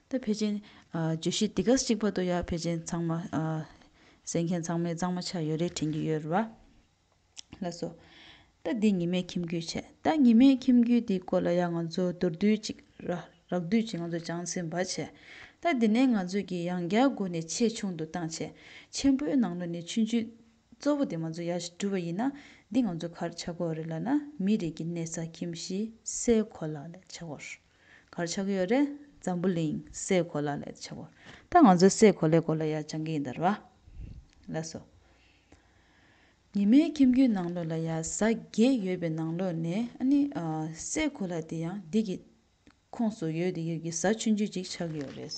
ད་ཕལ་ཆེར་ཨ་བརྗོད་གཞི་འདི་ག་གཅིག་བར་དུ་ཡ་ཕལ་ཆེར་ཚང་མ་ཨ་གསན་མཁན་ཚང་མས་གཙང་མ་ཆགས་ཡོད་རེད་དྲན་གྱི་ཡོད་རེད་བ། ལགས་སོ། ད་འདི་ཉི་མའི་ཁྱིམ་རྒྱུད་བྱས། ད་ཉི་མའི་ཁྱིམ་རྒྱུད་འདི་སྐོར་ལ་ཡ་ང་ཚོ་མདོར་བསྡུས་ཅིག་ར་རགས་བསྡུས་ཅིག་ང་ཚོ་སྦྱངས་ཟིན་པ་བྱས། ད་འདི་ནས་ང་ཚོས་ཀྱི་ཡང་བསྐྱར་སྒོ་ནས་ཆེ་ཆུང་དུ་བཏང་བྱས། ཆེན་པོའི་ནང་ལོགས་ནས་ཆུང་ཆུང་གཙོ་བོ་དེ་ང་ཚོ་ཡར་བསྒྲུབས་པ་ཡིན་ན། འདི་ང་ཚོ་ག་རེ་ཆགས་ཀྱི་ཡོད་རེད་ལབ་ན་མི་རིགས་ཀྱི་གནས་ས་ཁྱིམ་གཞི་སྲས་གོ་ལ་ལ་ཆགས་ཀྱི་ཡོད་རེད། ག་རེ་ཆགས་ཀྱི་ཡོད་རེད། འཛམ་བུ་གླིང་སྲས་གོ་ལ་ལ་ཆགས་ཀྱི་ཡོད་རེད། ད་ང་ཚོ་སྲས་གོ་ལའི་སྐོར་ལ་ཡར་སྦྱང་གི་ཡིན་ད་རེད་བ། ལགས་སོ། ཉི་མའི་ཁྱིམ་རྒྱུད་ནང་ལོགས་ལ་ཡ་གཟའ་བརྒྱད་ཡོད་པའི་ནང་ལོགས་ནས་ཨ་ནི་ཨ་སྲས་གོ་ལ་དེ་ཡང་འདི་གི་ཁོངས་སུ་ཡོད་དེ་ཡོད་ཀྱི་གཟའ་ཆུང་ཆུང་ཅིག་ཆགས་ཀྱི་ཡོད་རེད།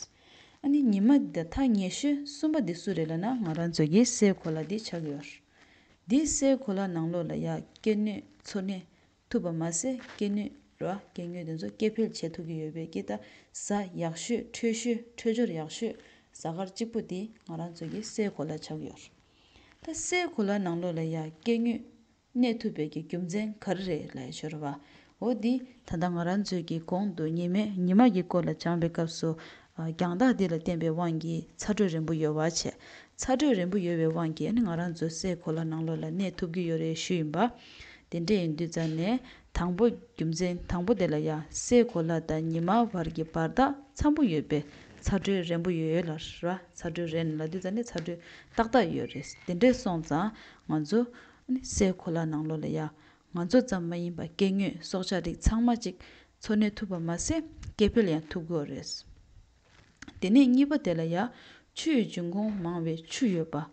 ཨ་ནི་ཉི་མ་འདི་ཐག་ཉེ་ཤོས་གསུམ་པ་འདི་སུ་རེད་ལབ་ན་ང་རང་ཚོ་གི་སྲས་གོ་ལ་འདི་ཆགས་ཀྱི་ཡོད་རེད། འདི་སྲས་གོ་ལ་ནང་ལོགས་ལ་ཡ་སྐྱེ་དངོས་འཚོ་གནས་ཐུབ་པ་མ་ཟད་སྐྱེ་དངོས་ར་སྐྱེ་དངོས་དེ་ཚོ་སྐྱེ་འཕེལ་བྱེད་ཐུབ་ཀྱི་ཡོད་པའི་ཀྱི་ད་གཟའ་ཡག་ཤོས་འཕྲོད་ཤོས་འཕྲོད་སྦྱོར་ཡག་ཤོས་གཟའ་སྐར་གཅིག་པོ་འདི་ང་རང་ཚོ་གི་སྲས་གོ་ལ་ཆགས་ཀྱི་ཡོད་རེད། ད་སྲས་གོ་ལ་ནང་ལོགས་ལ་ཡ་སྐྱེ་དངོས་གནས་ཐུབ་པའི་གི་རྒྱུ་མཚན་ག་རེ་རེད་ལབ་ཡ་ཅིག་ཡོད་རེད་བ། འོ་འདི་ད་ལྟ་ང་རང་ཚོས་ཀྱི་གོང་དུ་ཉི་མའི་ཉི་མ་གི་སྐོར་ལ་སྦྱངས་པའི་སྐབས་སུ་ཨ་རྒྱང་ཐག་འདི་ལ་བརྟེན་པའི་དབང་གིས་ཚ་དྲོད་རན་པོ་ཡོད་པ་བྱས། ཚ་དྲོད་རན་པོ་ཡོད་པའི་དབང་གིས་ཨ་ནི་ང་རང་ཚོ་སྲས་གོ་ལ་ནང་ལོགས་ལ་གནས་ཐུབ་ཀྱི་ཡོད་རེད་ཞུས་ཡིན་པ། དེ་འདྲ་ཡིན་དུས་ཙང་ནས་དང་པོ་རྒྱུ་མཚན་དང་པོ་དེ་ལ་ཡ་སྲས་གོ་ལ་དང་ཉི་མ་བར་གྱི་བར་ཐག་འཚམ་པོ་ཡོད་པས་ཚ་དྲོད་རན་པོ་ཡོད་ལ་ར། ཚ་དྲོད་རན་ལབ་དུས་ཙང་ནས་ཚ་དྲོད་ཏག་ཏག་ཡོད་རེད། དེ་འདྲ་སོང་ཙང་ང་ཚོ་ཨ་ནི་སྲས་གོ་ལ་ནང་ལོགས་ལ་ཡ་ང་ཚོ་ཙམ་མ་ཡིན་པར་སྐྱེ་དངོས་སྲོག་ཆགས་རིགས་ཚང་མ་ཅིག་འཚོ་གནས་ཐུབ་པ་མ་ཟད་སྐྱེ་འཕེལ་ཡང་ཐུབ་ཀྱི་ཡོད་རེད། དེ་ནས་གཉིས་པ་དེ་ལ་ཡ་ཆུ་ཡི་འབྱུང་ཁུངས་མང་བའི་ཆུ་ཡོད་པ།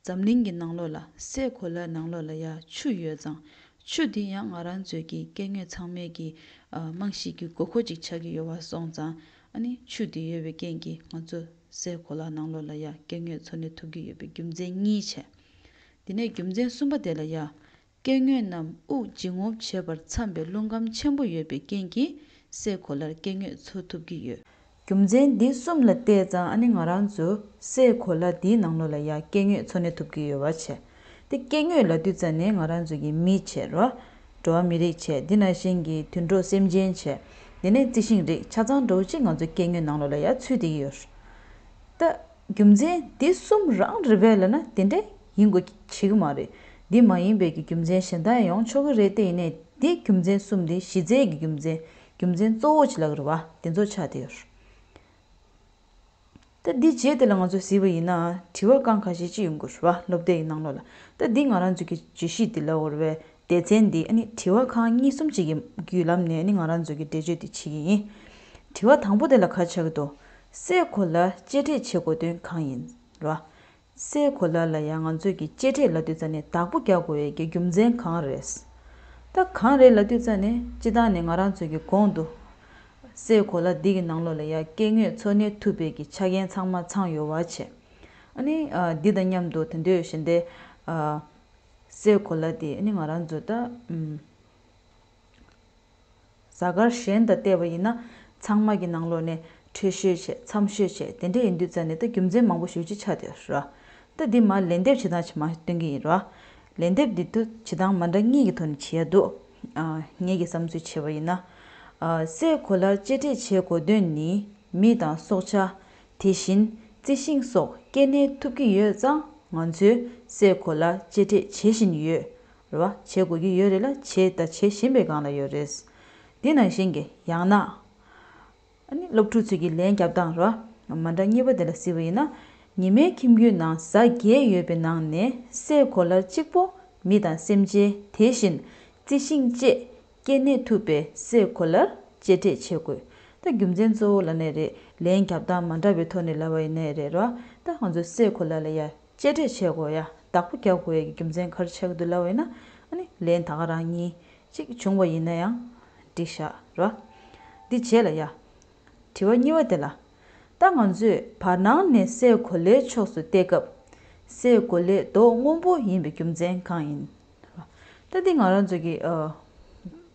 འཛམ་གླིང་གི་ནང་ལོགས་ལ་སྲས་གོ་ལའི་ནང་ལོགས་ལ་ཡ་ཆུ་ཡོད་ཙང་། ཆུ་འདི་ཡང་ང་རང་ཚོའི་གི་སྐྱེ་དངོས་ཚང་མའི་གི་ཨ་རྨང་གཞི་གི་དགོས་མཁོ་ཅིག་ཆགས་ཀྱི་ཡོད་པ་སོང་ཙང་། ཨ་ནི་ཆུ་འདི་ཡོད་པའི་རྐྱེན་གྱིས་ང་ཚོ་སྲས་གོ་ལ་ནང་ལོགས་ལ་ཡ་སྐྱེ་དངོས་འཚོ་གནས་ཐུབ་ཀྱི་ཡོད་པའི་རྒྱུ་མཚན་གཉིས་བྱས། དེ་ནས་རྒྱུ་མཚན་གསུམ་པ་དེ་ལ་ཡ། སྐྱེ་དངོས་རྣམས་དབུགས་འབྱིན་རྔུབ་བྱེད་པར་འཚམ་པའི་རླུང་ཁམས་ཆེན་པོ་ཡོད་པའི་རྐྱེན་གྱིས་སྲས་གོ་ལར་སྐྱེ་དངོས་འཚོ་ཐུབ་ཀྱི་ཡོད། རྒྱུ་མཚན་འདི་གསུམ་ལ་བལྟས་ཙང་ཨ་ནི་ང་རང་ཚོ་སྲས་གོ་ལ་འདིའི་ནང་ལོགས་ལ་ཡ་སྐྱེ་དངོས་འཚོ་གནས་ཐུབ་ཀྱི་ཡོད་པ་བྱས། དེ་སྐྱེ་དངོས་ལབ་དུས་ཙ་ནས་ང་རང་ཚོ་གི་མི་བྱས་རོ། འགྲོ་བ་མི་རིགས་བྱས། འདི་ནང་བཞིན་གྱི་དུད་འགྲོ་སེམས་ཅན་བྱས། དེ་ནས་རྩི་ཤིང་རིགས་ཆ་ཚང་འདྲ་བོ་ཅིག་ང་ཚོའི་སྐྱེ་དངོས་ནང་ལོགས་ལ་ཡང་ཚུད་བསྡད་ཀྱི་ཡོད། ད་རྒྱུ་མཚན་འདི་གསུམ་རང་རེད་པས་ལབ་ན་དེ་འདྲ་ཡིན་དགོས་ཀྱི་མ་རེད། འདི་མ་ཡིན་པའི་གི་རྒྱུ་མཚན་གཞན་དག་ཡོང་ཆོག་གི་རེད། དེ་ཡིན་ནའི་འདི་རྒྱུ་མཚན་གསུམ་འདི་གཞི་རྩའི་གི་རྒྱུ་མཚན་རྒྱུ་མཚན་གཙོ་བོ་ཅིག་ལབ་ཀྱི་རེད་པ། དེ་ཚོ་ཆགས་བསྡད་ཡོད། ད་འདི་རྗེས་དེ་ལ་ང་ཚོས་གཟིགས་པ་ཡིན་ན་དྲི་བ་རྐང་ཁ་ཤས་ཅིག་ཡོང་གི་རེད་པ། སློབ་དེབ་ཀྱི་ནང་ལོགས་ལ། ད་འདི་ང་རང་ཚོ་གི་བརྗོད་གཞི་འདི་ལ་འོར་བའི་སྡེ་ཚན་འདི་ཨ་ནི་དྲི་བ་ཁག་གཉིས་གསུམ་ཅིག་གི་བརྒྱུད་ལམ་ནས་ཨ་ནི་ང་རང་ཚོ་གི་འགྲེལ་བརྗོད་འདི་བྱེད་ཀྱི་ཡིན། དྲི་བ་དང་པོ་དེ་ལ་ག་རེ་ཆགས་ཀྱི་འདུག་སའི་གོ་ལར་གཅེས་སྤྲས་བྱེད་དགོས་དོན་གང་ཡིན་རེད་པ། སའི་གོ་ལ་ལ་ཡང་ང་ཚོས་ཀྱི་གཅེས་སྤྲས་ལབ་དུས་ཙ་ནས་བདག་པོ་རྒྱག་དགོས་ཡས་ཀྱི་རྒྱུ་མཚན་གང་རེད། ད་གང་རེད་ལབ་དུས་ཙ་ནས་སྤྱིར་བཏང་ནས་ང་རང་ཚོས་ཀྱི་གོང་དུ་སའི་གོ་ལ་འདི་གི་ནང་ལོགས་ལ་ཡ་སྐྱེ་དངོས་འཚོ་གནས་ཐུབ་པའི་གི་ཆ་རྐྱེན་ཚང་མ་ཚང་ཡོད་པ་བྱས། ཨ་ནི་ཨ་འདི་དང་མཉམ་དུ་དེ་འདོད་བཞིན་དེ་ཨ་སའི་གོ་ལ་འདི་ཨ་ནི་ང་རང་ཚོ་ད་ཨམ། གཟའ་སྐར་གཞན་དང་བལྟས་པ་ཡིན་ན་ཚང་མ་གི་ནང་ལོགས་ནས་མཁྲེགས་ཤོས་བྱས་འཚམ་ཤོས་བྱས་དེ་འདྲ་ཡིན་དུས་ཙ་ནས་ད་རྒྱུ་མཚན་མང་པོ་ཞེ་པོ་ཅིག་ཆགས་བསྡད་ཡོད་རེད། ད་འདི་མར་ལན་འདེབས་བྱེད་སྟངས་ཅིག་མར་སྟོན་གྱི་ཡིན་རེད། ལན་འདེབས་འདི་ད་བྱེད་སྟངས་མ་འདྲ་གཉིས་ཀྱི་ཐོག་ནས་བྱེད་ཡ་འདུག་ཨ། ངེད་ཀྱི་བསམ་ཚུལ་བྱས་པ་ཡིན་ན། ཨ། སའི་གོ་ལར་གཅེས་སྤྲས་བྱེད་དགོས་དོན་ནི་མི་དང་སྲོག་ཆགས། དེ་བཞིན་རྩི་ཤིང་སོགས་སྐྱེ་གནས་ཐུབ་ཀྱི་ཡོད་ཙང་ང་ཚོས་སའི་གོ་ལར་གཅེས་སྤྲས་བྱེད་བཞིན་ཡོད། རེད་པ། བྱེད་དགོས་ཀྱི་ཡོད་རེད་ལ་བྱས་དང་བྱེད་བཞིན་པའི་སྒང་ལ་ཡོད་རེད། འདི་ནང་བཞིན་གྱི་ཡང་ན། ཨ་ནི་སློབ་ཕྲུག་ཚོས་ཀྱི་ལན་རྒྱབ་སྟངས་རེད་པ། མ་འདྲ་གཉིས་པ་དེ་ལ་གཟིགས་པ་ཡིན་ན། ཉི་མའི་ཁྱིམ་རྒྱུད་ནང་གཟའ་བརྒྱད་ཡོད་པའི་ནང་ནས་སའི་གོ་ལར་གཅིག་པོ་མི་དང་སེམས་ཅན་དེ་བཞིན་རྩི་ཤིང་བཅས་སྐྱེ་གནས་ཐུབ་པའི་སའི་གོ་ལར་གཅེས་སྤྲས་བྱེད་དགོས། ད་རྒྱུ་མཚན་གཙོ་བོ་ལབ་ནའི་རེད། ལན་རྒྱབ་སྟངས་མ་འདྲ་བའི་ཐོག་ནས་ལབ་པ་ཡིན་ནའི་རེད་རོ། ད་ང་ཚོས་སའི་གོ་ལ་ལ་ཡ་གཅེས་སྤྲས་བྱེད་དགོས་ཡ་བདག་པོ་རྒྱག་དགོས་ཡ་གི་རྒྱུ་མཚན་ག་རེ་ཆགས་ཀྱི་འདུག་ལབ་པ་ཡིན་ན། ཨ་ནི་ལན་ད་ག་རང་གཉིས་གཅིག་བྱུང་བ་ཡིན་ན་ཡང་འགྲིག་ཤག་རོ། འདི་རྗེས་ལ་ཡ། དྲི་བ་གཉིས་པ་དེ་ལ། ད་ང་ཚོས་བར་སྣང་ནས་སའི་གོ་ལའི་ཕྱོགས་སུ་བལྟས་སྐབས། སའི་གོ་ལའི་མདོག་སྔོན་པོ་ཡིན་པའི་རྒྱུ་མཚན་གང་ཡིན། ད་འདི་ང་རང་ཚོ་གི་ཨ།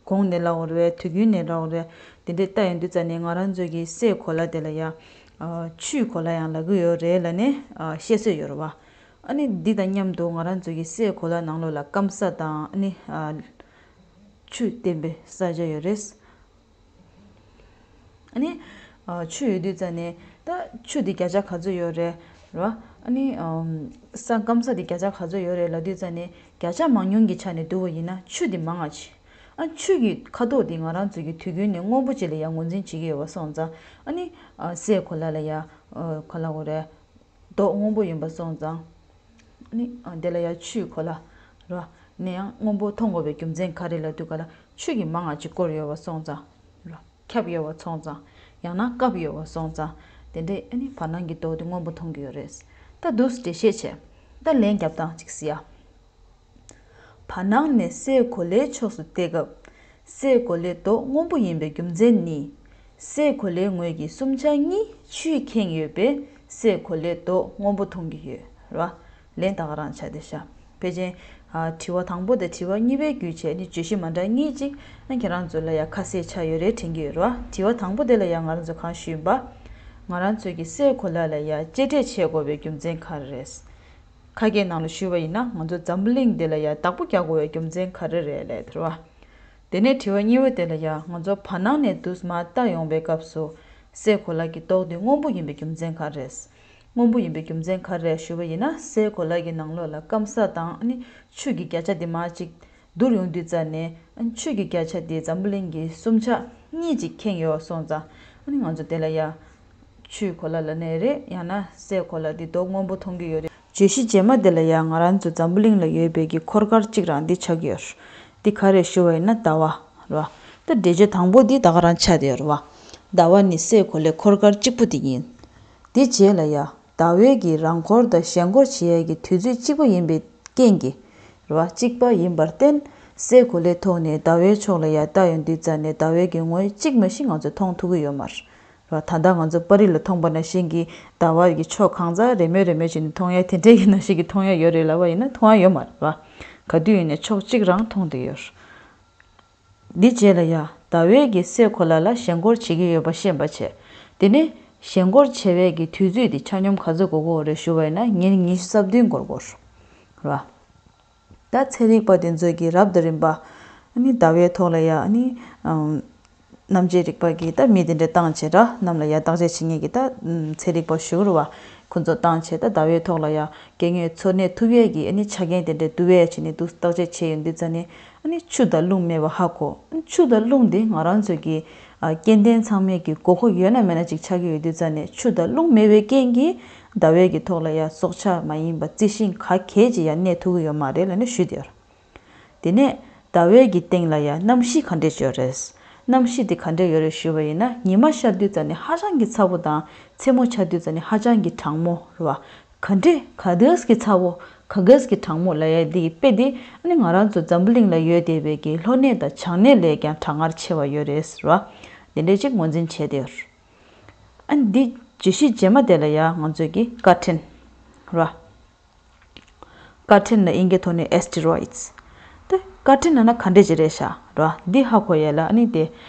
གོང་ནས་ལབ་པ་རེད། དུས་རྒྱུན་ནས་ལབ་པ་རེད། དེ་འདྲའི་ལྟ་ཡོང་དུས་ཙ་ནས་ང་རང་ཚོ་གི་སའི་གོ་ལ་དེ་ལ་ཡ། ཨ། ཆུའི་གོ་ལ་ཡང་ལབ་ཀྱི་ཡོད་རེད་ལབ་ནས་ཨ། བཤད་སྲོལ་ཡོད་རེད་པ། ཨ་ནི་འདི་དང་མཉམ་དུ་ང་རང་ཚོ་གི་སའི་གོ་ལ་ནང་ལོགས་ལ་སྐམ་ས་དང་ཨ་ནི་ཨ། ཆུ་ལྡན་པའི་ས་ཆ་ཡོད་རེད། ཨ་ནི། ཨ། ཆུ་ཡོད་དུས་ཙ་ནས་ད་ཆུ་དེ་བརྒྱ་ཆ་ག་ཚོད་ཡོད་རེད་རེད་བ། ཨ་ནི། ཨམ། ས་སྐམ་ས་དེ་བརྒྱ་ཆ་ག་ཚོད་ཡོད་རེད་ལབ་དུས་ཙ་ནས་བརྒྱ་ཆ་མང་ཉུང་གི་ཆ་ནས་བསྡུར་བ་ཡིན་ན་ཆུ་དེ་མང་ང་ཆེ། ཨ། ཆུ་གི་ཁ་དོག་དེ་ང་རང་ཚོ་གི་དུས་རྒྱུན་ནས་སྔོན་པོ་ཅིག་ལ་ཡ་ངོས་འཛིན་བྱེད་ཀྱི་ཡོད་པ་སོང་ཙང་། ཨ་ནི། ཨ། སའི་གོ་ལ་ལ་ཡ། ཨ། ག་ལབ་དགོས་རེད། མདོག་སྔོན་པོ་ཡིན་པ་སོང་ཙང་། ཨ་ནི། ཨ། དེ་ལ་ཡ་ཆུའི་གོ་ལ་རེད་བ། ནས་ཡང་སྔོན་པོ་མཐོང་དགོས་པའི་རྒྱུ་མཚན་ག་རེ་ལབ་དུས་ག་ལ་ཆུ་གི་མང་ང་ཅིག་བསྐོར་ཡོད་པ་སོང་ཙང་རེད་བ། ཁྱབ་ཡོད་པ་སོང་ཙང་། ཡང་ན་བཀབ་ཡོད་པ་སོང་ཙང་། དེ་འདྲས་ཨ་ནི་བར་སྣང་གི་མདོག་དེ་སྔོན་པོ་མཐོང་གི་ཡོད་རེད། ད་འདུག་སེ་འགྲེལ་བཤད་བྱས། ད་ལན་རྒྱབ་སྟངས་ཅིག་གཟིགས་ཡ། བར་སྣང་ནས་སའི་གོ་ལའི་ཕྱོགས་སུ་བལྟས་སྐབས། སའི་གོ་ལའི་མདོག་སྔོན་པོ་ཡིན་པའི་རྒྱུ་མཚན་ནི། སའི་གོ་ལའི་ངོས་ཀྱི་སུམ་ཆ་གཉིས་ཆུས་ཁེངས་ཡོད་པས་སའི་གོ་ལའི་མདོག་སྔོན་པོ་མཐོང་གི་ཡོད་རེད་བ། ལན་ད་ག་རང་ཆགས་བསྡད་ཤག་ཕལ་ཆེར། ཨ། དྲི་བ་དང་པོ་དང་དྲི་བ་གཉིས་པའི་བརྒྱུད་བྱས་ནས་བརྗོད་གཞི་མ་འདྲ་གཉིས་ཅིག་ཨ། ཁྱེད་རང་ཚོ་ལ་ཡ་ཁ་གསལ་ཆགས་ཡོད་རེད་དྲན་གྱི་ཡོད་རེད་བ། དྲི་བ་དང་པོ་དེ་ལ་ཡ་ང་རང་ཚོ་གང་ཞུས་ཡིན་པ། ང་རང་ཚོས་ཀྱི་སའི་གོ་ལ་ལ་ཡ་གཅེས་སྤྲས་བྱེད་དགོས་པའི་རྒྱུ་མཚན་ག་རེ་རེད། ཁ་སྐད་ནང་ལ་ཞུས་པ་ཡིན་ན་ང་ཚོ་འཛམ་བུ་གླིང་འདི་ལ་ཡ་བདག་པོ་རྒྱག་དགོས་པའི་རྒྱུ་མཚན་ག་རེ་རེད་ལབ་དེ་རེད་བ། དེ་ནས་དྲི་བ་གཉིས་པ་དེ་ལ་ཡ་ང་ཚོ་བར་སྣང་ནས་འདུག་སེ་མར་ལྟ་ཡོང་པའི་སྐབས་སུ། སའི་གོ་ལ་གི་མདོག་དེ་སྔོན་པོ་ཡིན་པའི་རྒྱུ་མཚན་ག་རེ་རེད། སྔོན་པོ་ཡིན་པའི་རྒྱུ་མཚན་ག་རེ་རེད་ཞུས་པ་ཡིན་ན་སའི་གོ་ལ་གི་ནང་ལོགས་ལ་སྐམ་ས་དང་ཨ་ནི་ཆུ་གི་བརྒྱ་ཆ་དེ་མར་ཅིག་བསྡུར་ཡོང་དུས་ཙ་ནས་ཨ་ནི་ཆུ་གི་བརྒྱ་ཆ་དེ་འཛམ་བུ་གླིང་གི་སུམ་ཆ་གཉིས་ཅིག་ཁེངས་ཡོད་སོང་ཙང་ཨ་ནི་ང་ཚོ་དེ་ལ་ཡ། ཆུའི་གོ་ལ་ལབ་ནའི་རེད། ཡང་ན་སའི་གོ་ལ་འདི་མདོག་སྔོན་པོ་མཐོང་གི་ཡོད་རེད། བརྗོད་གཞི་རྗེས་མ་དེ་ལ་ཡང་ང་རང་ཚོ་འཛམ་བུ་གླིང་ལ་ཡོད་པའི་གི་འཁོར་སྐར་གཅིག་རང་འདི་ཆགས་ཀྱི་ཡོད་རེད། འདི་ག་རེ་ཞུ་བ་ཡིན་ན་ཟླ་བ་རེད་བ། ད་འགྲེལ་བརྗོད་དང་པོ་འདི་ད་ག་རང་ཆགས་བསྡད་ཡོད་རེད་བ། ཟླ་བ་ནི་སའི་གོ་ལའི་འཁོར་སྐར་གཅིག་པུ་དེ་ཡིན། འདི་རྗེས་ལ་ཡ། ཟླ་བའི་གི་རང་འཁོར་དང་གཞན་འཁོར་བྱེད་ཡས་ཀྱི་དུས་ཚོད་གཅིག་པ་ཡིན་པའི་རྐྱེན་གྱིས། རེད་བ། གཅིག་པ་ཡིན་པར་བརྟེན། སའི་གོ་ལའི་ཐོག་ནས་ཟླ་བའི་ཕྱོགས་ལ་ཡ་ལྟ་ཡོང་དུས་ཙ་ནས་ཟླ་བའི་གི་ངོས་གཅིག་མ་གཞི་ང་ཚོས་མཐོང་ཐུབ་ཀྱི་ཡོད་མ་རེད། རེད་བ། ད་ལྟ་ང་ཚོ་པར་རིས་ལ་མཐོང་པ་ནང་བཞིན་གྱི་ཟླ་བ་གི་ཕྱོགས་གང་ས་རེ་མོས་རེ་མོས་བྱས་ནས་མཐོང་ཡ་དེ་འདྲའི་གི་ནང་བཞིན་གྱི་མཐོང་ཡ་ཡོད་རེད་ལབ་པ་ཡིན་ན་མཐོང་ཡ་ཡོད་མ་རེད་བ། ག་དུས་ཡིན་ནའི་ཕྱོགས་གཅིག་རང་མཐོང་བསྡད་ཡོད་རེད། འདི་རྗེས་ལ་ཡ། ཟླ་བའི་གི་སའི་གོ་ལ་ལ་གཞན་འཁོར་བྱེད་ཀྱི་ཡོད་པ་ཤེས་པ་བྱས། དེ་ནས་གཞན་འཁོར་བྱེད་པའི་གི་དུས་ཚོད་དེ་ཆ་སྙོམས་ག་ཚོད་འགོར་གྱི་ཡོད་རེད་ཞུ་བ་ཡིན་ན་ཉིན་ཉི་ཤུ་རྩ་བདུན་འགོར་གྱི་ཡོད་རེད། རེད་བ། ད་ཚན་རིག་པ་དེ་ཚོས་ཀྱི་རབ་དང་རིམ་པ། ཨ་ནི་ཟླ་བའི་ཐོག་ལ་ཡ་ཨ་ནི། ཨམ། གནམ་རྒྱས་རིག་པ་གི་ད་མི་དེ་འདྲ་བཏང་བྱས་ར། གནམ་ལ་ཡར་བརྟག་དཔྱད་བྱེད་མཁན་གྱི་ད་ཚན་རིག་པ་ཞུ་རུ་བ། ཁོ་ཚོ་བཏང་བྱས་ད་ཟླ་བའི་ཐོག་ལ་ཡ་སྐྱེ་དངོས་འཚོ་གནས་ཐུབ་ཡས་ཀྱི་ཨ་ནི་ཆ་རྐྱེན་དེ་འདྲ་འདུག་བས་བྱས་ནས་འདུག་བརྟག་དཔྱད་བྱས་ཡོང་དུས་ཙ་ནས། ཨ་ནི་ཆུ་དང་རླུང་མེད་པ་ཧ་གོ། ཆུ་དང་རླུང་དེ་ང་རང་ཚོ་གི་ཨ་སྐྱེ་ལྡན་ཚང་མས་ཀྱི་དགོས་མཁོ་ཡོད་ན་མེད་ན་ཅིག་ཆགས་ཀྱི་ཡོད་དུས་ཙ་ནས། ཆུ་དང་རླུང་མེད་པའི་རྐྱེན་གྱིས་ཟླ་བའི་གི་ཐོག་ལ་ཡ་སྲོག་ཆགས་མ་ཡིན་པ་རྩི་ཤིང་ག་གས་ཅིག་ཡ་གནས་ཐུབ་ཀྱི་ཡོད་མ་རེད་ལབ་ནས་ཞུས་ཏེ་ཡོད། དེ་ནས་ཟླ་བའི་གི་སྟེང་ལ་ཡ་གནམ་གཤིས་ག་འདྲས་ཡོད་རེད། གནམ་གཤིས་དེ་ག་འདྲས་ཡོད་རེད་ཞུ་བ་ཡིན་ན། ཉི་མ་ཤར་དུས་ཙ་ནས་ཧ་ཅང་གི་ཚ་པོ་དང་། མཚན་མོ་ཆགས་དུས་ཙ་ནས་ཧ་ཅང་གི་གྲང་མོ་རེད་བ། ག་འདྲས་ག་གས་གི་ཚ་པོ། ག་གས་གི་གྲང་མོ་ལབ་ཡ་འདི་གི་དཔེ་དེ་ཨ་ནི་ང་རང་ཚོ་འཛམ་བུ་གླིང་ལ་ཡོད་བསྡད་པའི་གི་ལྷོ་གནས་དང་བྱང་གནས་ལས་ཀྱང་གྲང་ངར་ཆེ་བ་ཡོད་རེད་ཟེར་བ། དེ་འདྲས་ཅིག་ངོས་འཛིན་བྱས་ཏེ་ཡོད། ཨ་ནི་འདི་བརྗོད་གཞི་རྗེས་མ་དེ་ལ་ཡ་ང་ཚོས་ཀྱི་སྐར་ཕྲན་རེད་བ། སྐར་ཕྲན་ལ་དབྱིན་སྐད་ཐོག་ནས་asteroids། དེ་སྐར་ཕྲན་ལབ་ན་ག་འདྲས་ཅིག་རེད་ཤག་རེད་བ། འདི་ཧ་གོ་ཡས་ལ་ཨ་ནི་དེ་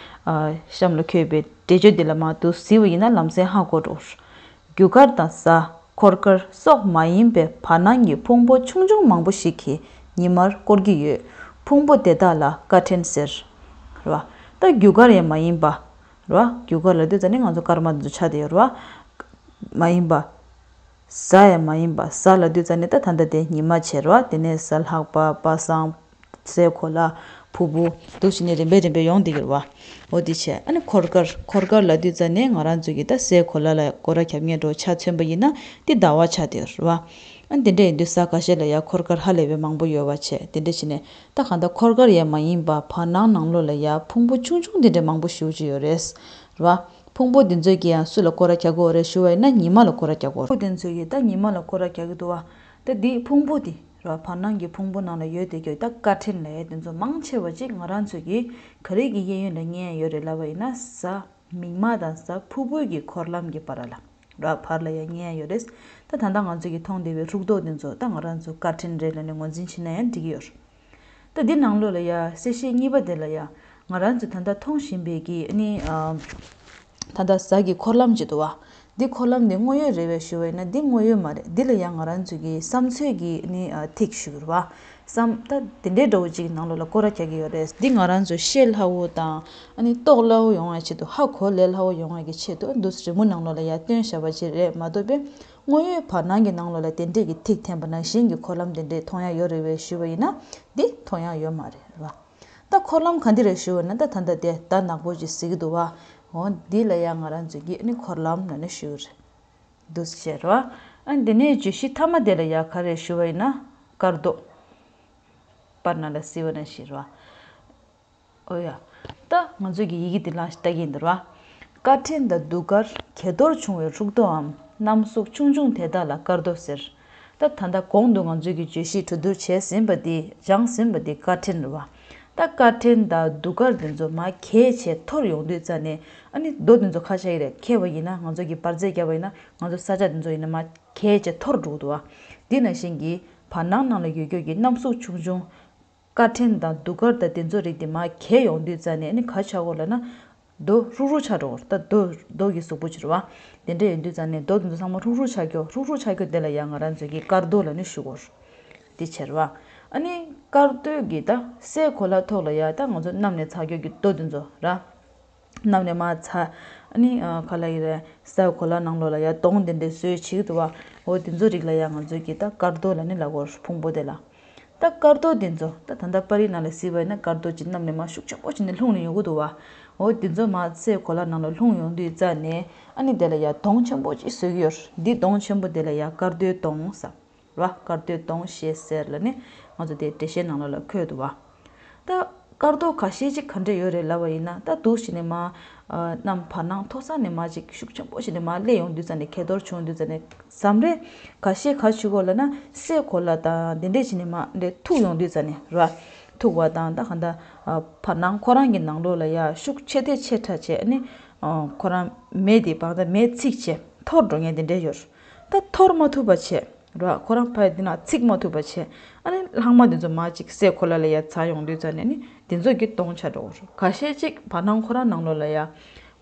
ཨ་གཤམ་ལ་འཁོད་པའི་འགྲེལ་བརྗོད་འདི་ལ་མར་འདུག་གཟིགས་པ་ཡིན་ན་ལམ་སེང་ཧ་གོ་འགྲོ། རྒྱུ་སྐར་དང་གཟའ། འཁོར་སྐར་སོགས་མ་ཡིན་པའི་བར་སྣང་གི་ཕུང་པོ་ཆུང་ཆུང་མང་པོ་ཞིག་གིས་ཉི་མར་བསྐོར་གྱི་ཡོད། ཕུང་པོ་དེ་དག་ལ་སྐར་ཕྲན་ཟེར། རེད་བ། ད་རྒྱུ་སྐར་ཡང་མ་ཡིན་པ། རེད་བ། རྒྱུ་སྐར་ལབ་དུས་ཙ་ནི་ང་ཚོ་སྐར་མ་འདི་ཚོ་ཆགས་བསྡད་ཡོད་རེད་བ། མ་ཡིན་པ། གཟའ་ཡང་མ་ཡིན་པ། གཟའ་ལབ་དུས་ཙ་ནི་ད་ད་ལྟ་དེ་ཉི་མ་བྱས་རེད་བ། དེ་ནས་གཟའ་ལྷག་པ། པ་སངས། སའི་གོ་ལ། ཕུར་བུ། འདུག་བྱས་ནས་རིམ་པས་རིམ་པས་ཡོང་བསྡད་ཀྱི་རེད་བ། འོ་དེ་བྱས། ཨ་ནི་འཁོར་སྐར། འཁོར་སྐར་ལབ་དུས་ཙ་ནི་ང་རང་ཚོ་གི་ད་སའི་གོ་ལ་ལ་སྐོར་ར་རྒྱབ་མཁན་འདྲ་ཆ་མཚོན་པ་ཡིན་ན་དེ་ཟླ་བ་ཆགས་བསྡད་ཡོད་རེད་བ། ཨ་ནི་དེ་འདྲ་ཡིན་དུས་གཟའ་ཁ་ཤས་ལ་ཡ་འཁོར་སྐར་ཧ་ལས་པའི་མང་པོ་ཡོད་པ་བྱས། དེ་འདྲ་བྱས་ནས་ད་གང་ལྟར་འཁོར་སྐར་ཡང་མ་ཡིན་པ་བར་སྣང་ནང་ལོགས་ལ་ཡ་ཕུང་པོ་ཆུང་ཆུང་དེ་འདྲ་མང་པོ་ཞེ་པོ་ཅིག་ཡོད་རེད། རེད་བ། ཕུང་པོ་འདི་ཚོ་གིས་ཡང་སུ་ལ་སྐོར་ར་རྒྱག་གི་ཡོད་རེད་ཞུ་བ་ཡིན་ན་ཉི་མ་ལ་སྐོར་ར་རྒྱག་གི་ཡོད་རེད། ཕུང་པོ་འདི་ཚོ་གིས་ད་ཉི་མ་ལ་སྐོར་ར་རྒྱག་གི་འདུག་བ། ད་འདི་ཕུང་པོ་འདི་རེད་བ། བར་སྣང་གི་ཕུང་པོ་ནང་ལ་ཡོད་བསྡད་ཀྱི་ད་སྐར་ཕྲན་ལབ་ཡ་དེ་ཚོ་མང་ཆེ་བ་ཅིག་ང་རང་ཚོ་གིས་ག་རེ་གི་གཡས་གཡོན་ལ་མངོན་ཡ་ཡོད་རེད་ལབ་པ་ཡིན་ན། གཟའ་མིག་དམར་དང་གཟའ་ཕུར་བུ་གི་འཁོར་ལམ་གྱི་བར་ལ་རེད་བ། བར་ལ་ཡ་མངོན་ཡ་ཡོད་རེད། ད་ད་ལྟ་ང་ཚོ་གིས་མཐོང་བསྡད་པའི་འཁྲུག་རྡོ་དེ་ཚོ་ད་ང་རང་ཚོ་སྐར་ཕྲན་རེད་ལབ་ནས་ངོས་འཛིན་བྱེད་ན་ཡང་འགྲིག་གི་ཡོད་རེད། ད་འདི་ནང་ལོགས་ལ་ཡ་གསལ་བཤད་གཉིས་པ་དེ་ལ་ཡ་ང་རང་ཚོས་ད་ལྟ་མཐོང་བཞིན་པའི་གི་ཨ་ནི་ཨ་ད་ལྟ་གཟའ་གི་འཁོར་ལམ་ཅིག་འདུག་བ། འདི་འཁོར་ལམ་འདི་དངོས་ཡོད་རེད་པས་ཞུ་བ་ཡིན་ན་འདི་དངོས་ཡོད་མ་རེད། འདི་ལ་ཡ་ང་རང་ཚོ་གི་བསམ་ཚོད་ཀྱི་ཨ་ནི་ཨ་ཐིག་ཞུ་གི་རེད་བ། བསམ་ད་དེ་འདྲའི་འདྲ་བོ་ཅིག་ནང་ལོགས་ལ་སྐོར་ར་རྒྱག་གི་ཡོད་རེད། འདི་ང་རང་ཚོ་ཤེལ་སླ་བོ་དང་ཨ་ནི་རྟོགས་སླ་བོ་ཡོང་བའི་ཆེད་དུ། ཧ་གོ་ལས་སླ་བོ་ཡོང་བའི་གི་ཆེད་དུ་འདུག་རི་མོ་ནང་ལོགས་ལ་ཡ་སྟོན་བཞག་པ་ཅིག་རེད་མ་གཏོགས་པས། དངོས་ཡོད་བར་སྣང་གི་ནང་ལོགས་ལ་དེ་འདྲས་ཀྱི་ཐིག་འཐེན་པ་ནང་བཞིན་གྱི་འཁོར་ལམ་དེ་འདྲས་མཐོང་ཡ་ཡོད་རེད་པས་ཞུས་པ་ཡིན་ན་འདི་མཐོང་ཡ་ཡོད་མ་རེད་བ། ད་འཁོར་ལམ་ག་འདི་རེད་ཞུས་པ་ན་ད་ད་ལྟ་དེ་ད་ནག་པོ་ཅིག་གཟིགས་ཀྱི་འདུག་བ། འོ་འདི་ལ་ཡ་ང་རང་ཚོ་གིས་ནི་འཁོར་ལམ་ལབ་ནས་ཞུ་གི་རེད། འདུག་སེ་བྱས་རེད་བ། ཨ་འདི་ནས་བརྗོད་གཞི་མཐའ་མ་དེ་ལ་ཡ་ག་རེ་ཞུས་པ་ཡིན་ན་སྐར་རྡོ། པར་ནང་ལ་གཟིགས་པ་ནང་བཞིན་རེད་བ། ཨོ་ཡ། ད་ང་ཚོས་ཀྱི་ཡི་གེ་འདི་ལ་ལྟ་གིན་འདུག་བ། སྐར་ཕྲན་དང་གདུགས་དཀར་གྱེས་གཏོར་བྱུང་བའི་འཁྲུག་རྡོའམ་གནམ་གཟུགས་ཆུང་ཆུང་དེ་དག་ལ་སྐར་རྡོ་ཟེར། ད་ད་ལྟ་གོང་དུ་ང་ཚོས་ཀྱི་བརྗོད་གཞི་གྲོས་བསྡུར་བྱས་ཟིན་པ་འདི་སྦྱངས་ཟིན་པ་འདི་སྐར་ཕྲན་རེད་བ། ད་སྐར་ཕྲན་དང་གདུགས་དཀར་འདི་ཚོ་མར་གྱེས་བྱས་འཐོར་ཡོང་དུས་ཙ་ནས་ཨ་ནི་རྡོ་འདི་ཚོ་ཁ་ཤས་ཀྱི་རེད། ཁྱེར་བ་ཡིན་ན་ང་ཚོ་གི་འབར་རྫས་བརྒྱབ་པ་ཡིན་ན་ང་ཚོ་ས་ཆ་འདི་ཚོ་ཡིན་ན་མར་གྱེས་བྱས་འཐོར་འགྲོ་གི་འདུག་བ། འདི་ནང་བཞིན་གྱི་བར་སྣང་ནང་ལ་ཡོད་རྒྱུ་གི་གནམ་གཟུགས་ཆུང་ཆུང་། སྐར་ཕྲན་དང་གདུགས་དཀར་དང་དེ་ཚོ་རིགས་དེ་མར་གྱེས་ཡོང་དུས་ཙ་ནས་ནི་ག་ཆགས་ཀྱི་ཡོད་ལབ་ན། རྡོ་ཧྲུག་ཧྲུག་ཆགས་འགྲོ་གི་ཡོད་རེད། ད་རྡོ་རྡོ་གི་གཟུགས་པོ་ཅིག་རེད་བ། དེ་འདྲ་ཡིན་དུས་ཙ་ནས་རྡོ་དེ་ཚོ་ཚང་མ་ཧྲུག་ཧྲུག་ཆགས་ཀྱི་ཡོད། ཧྲུག་ཧྲུག་ཆགས་ཀྱི་ཡོད་དེ་ལ་ཡང་ང་རང་ཚོ་གིས་སྐར་རྡོ་ལབ་ནས་ཞུ་གི་ཡོད་རེད། དེ་བྱས་རེད་བ། ཨ་ནི་སྐར་རྡོའི་གི་ད་སའི་གོ་ལ་ཐོག་ལ་ཡ་ད་ང་ཚོ་གནམ་ནས་ཚ་རྒྱུ་གི་རྡོ་དེ་ཚོ་ར། གནམ་ནས་མར་ཚ། ཨ་ནི་ཨ་ག་ལབ་ཡིན་རེད། སའི་གོ་ལ་ནང་ལོགས་ལ་ཡ་དོང་དེ་འདྲས་བཟོས་བྱེད་ཀྱི་འདུག་བ། འོ་དེ་ཚོ་རིགས་ལ་ཡ་ང་ཚོས་ཀྱིས་ད་སྐར་རྡོ་ལབ་ནས་ལབ་ཀྱི་ཡོད་རེད། ཕུང་པོ་དེ་ལ། ད་སྐར་རྡོ་དེ་ཚོ་ད་ད་ལྟ་པར་རིས་ནང་ལ་གཟིགས་པ་ཡིན་ན་སྐར་རྡོ་ཅིག་གནམ་ནས་མར་ཤུགས་ཆེན་པོ་བྱས་ནས་ལྷུང་ནས་ཡོང་གི་འདུག་བ། འོ་དེ་ཚོ་མར་སའི་གོ་ལ་ནང་ལ་ལྷུང་ཡོང་དུས་ཙ་ནས་ཨ་ནི་དེ་ལ་ཡ་དོང་ཆེན་པོ་ཅིག་བཟོས་ཀྱི་ཡོད་རེད། འདི་དོང་ཆེན་པོ་དེ་ལ་ཡ་སྐར་རྡོའི་དོང་ཟེར། ར། སྐར་རྡོའི་དོང་ཞེས་ཟེར་ལབ་ནས་ང་ཚོ་དེ་འགྲེལ་བཤད་ནང་ལོགས་ལ་འཁོད་འདུག་བ། ད་སྐར་རྡོ་ཁ་ཤས་ཅིག་ག་འདྲ་ཡོད་རེད་ལབ་པ་ཡིན་ན། ད་འདུག་བྱས་ནས་མར་ཨ་གནམ་བར་སྣང་མཐོ་ས་ནས་མར་ཅིག་ཤུགས་ཆེན་པོ་བྱས་ནས་མར་སླེབས་ཡོང་དུས་ཙ་ནས་གྱེས་གཏོར་བྱུང་དུས་ཙ་ནས་ཟམ་རེ་ཁ་ཤས་ག་བྱེད་ཀྱི་ཡོད་ལབ་ན་སའི་གོ་ལ་དང་དེ་འདྲས་བྱས་ནས་མར་འདྲས་ཐུག་ཡོང་དུས་ཙ་ནས་ར། ཐུག་པ་དང་ད་ག་ད་ཨ་བར་སྣང་ཁོ་རང་གི་ནང་ལོགས་ལ་ཡ་ཤུགས་ཆེ་ཐལ་ཆེ་དྲགས་བྱས་ནས་ཨ་ཁོ་རང་མེ་དེ་བར་ད་མེ་འཚིག་བྱས་འཐོར་འགྲོ་མཁན་དེ་འདྲས་ཡོད་རེད། ད་འཐོར་མ་ཐུབ་པ་བྱས། ར། ཁོ་རང་ཕར་འདི་ན་འཚིག་མ་ཐུབ་པ་བྱས། ཨ་ནི་ལྷག་མ་འདི་ཚོ་མར་ཅིག་སའི་གོ་ལ་ལ་ཡ་ཚ་ཡོང་དུས་ཙ་ནས་ནི་འདི་ཚོ་གི་དོང་ཆགས་འགྲོ་གི་རེད། ཁ་ཤས་ཅིག་བར་སྣང་ཁོ་རང་ནང་ལོགས་ལ་ཡ་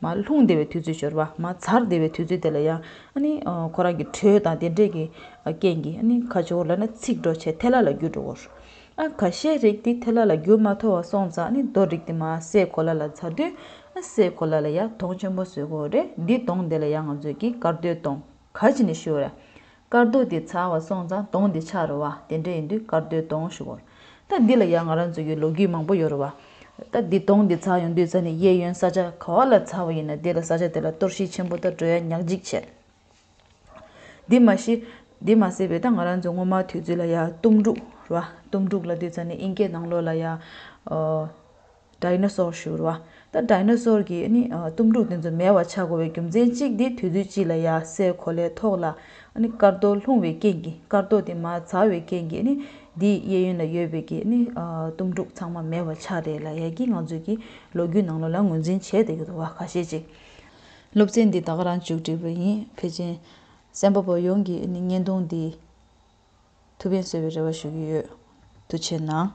མར་ལྷུང་བསྡད་པའི་དུས་ཚོད་ཤོར་བ། མར་ཚར་བསྡད་པའི་དུས་ཚོད་དེ་ལ་ཡ་ཨ་ནི་ཨ་ཁོ་རང་གི་དྲོད་དང་དེ་འདྲས་ཀྱི་རྐྱེན་གྱིས་ཨ་ནི་ག་ཅིག་ལབ་ན་འཚིག་འགྲོ་བྱས་ཐལ་ལ་ལ་འགྱུར་འགྲོ་གི་རེད། ཨ་ཁ་ཤས་རིགས་དེ་ཐལ་ལ་ལ་འགྱུར་མ་ཐུབ་པ་སོང་ཙང་ཨ་ནི་རྡོ་རིགས་དེ་མར་སའི་གོ་ལ་ལ་ཚར་དུས་ སའི་གོ་ལ་ལ་ཡ་དོང་ཆེན་པོ་བཟོས་དགོས་རེད། འདི་དོང་དེ་ལ་ཡ་ང་ཚོས་ཀྱི་དཀར་རྡོའི་དོང་ག་ཅི་ནས་ཞུ་ར། དཀར་རྡོ་དེ་ཚ་བ་སོང་ཙང་དོང་དེ་ཆགས་རེད་བ། དེ་འདྲ་ཡིན་དུས་དཀར་རྡོའི་དོང་ཞུ་དགོས། ད་འདི་ལ་ཡ་ང་རང་ཚོ་གི་ལོ་རྒྱུས་མང་པོ་ཡོད་རེད་བ། ད་འདི་དོང་འདི་ཚ་ཡོང་དུས་ཙ་ནས་གཡས་གཡོན་ས་ཆ་ག་བ་ལ་ཚ་བ་ཡིན་ན་དེ་ལ་ས་ཆ་དེ་ལ་གཏོར་བཤིག་ཆེན་པོ་དང་འགྲོ་ཡ་ཉག་གཅིག་བྱས། འདི་མ་གཞི། འདི་མ་ཟད་པའི་ད་ང་རང་ཚོ་སྔོན་མ་དུས་ཚོད་ལ་ཡ་གཏུམ་འབྲུག་རེད་བ། གཏུམ་འབྲུག་ལབ་དུས་ཙ་ནས་ཨིན་སྐད་ནང་ལོགས་ལ་ཡ། ཨོ། ཌའི་ནོ་སོར་ཞུ་རེད་བ། ད་ཌའི་ནོ་སོར་གྱི་ཨ་ནི་ཨ་གཏུམ་འབྲུག་དེ་ཚོ་མེད་པ་ཆགས་དགོས་པའི་རྒྱུ་མཚན་གཅིག་དེ་དུས་ཚོད་གཅིག་ལ་ཡ་སའི་གོ་ལའི་ཐོག་ལ་ཨ་ནི་དཀར་རྡོ་ལྷུང་བའི་རྐྱེན་གྱིས། དཀར་རྡོ་དེ་མར་ཚ་བའི་རྐྱེན་གྱིས་ཨ་ནི་འདིའི་གཡས་གཡོན་ལ་ཡོད་པའི་གི་ཨ་ནི་ཨ་གཏུམ་འབྲུག་ཚང་མ་མེད་པ་ཆགས་རེད་ལབ་ཡ་གི་ང་ཚོས་ཀྱི་ལོ་རྒྱུས་ནང་ལོགས་ལ་ངོས་འཛིན་བྱས་བསྡད་ཀྱི་འདུག་བ། ཁ་ཤས་ཅིག་སློབ་ཚན་འདི་ད་ག་རང་མཇུག་སྒྲིལ་བ་ཡིན། ཕལ་ཆེར་གསན་པ་པོ་ཡོངས་ཀྱིས་ཨ་ནི་བརྙན་ཐུང་འདི་ཐུགས་ཕན་གསོས་པའི་རེ་བ་ཞུ་གི་ཡོད། ཐུགས་རྗེ་གནང་།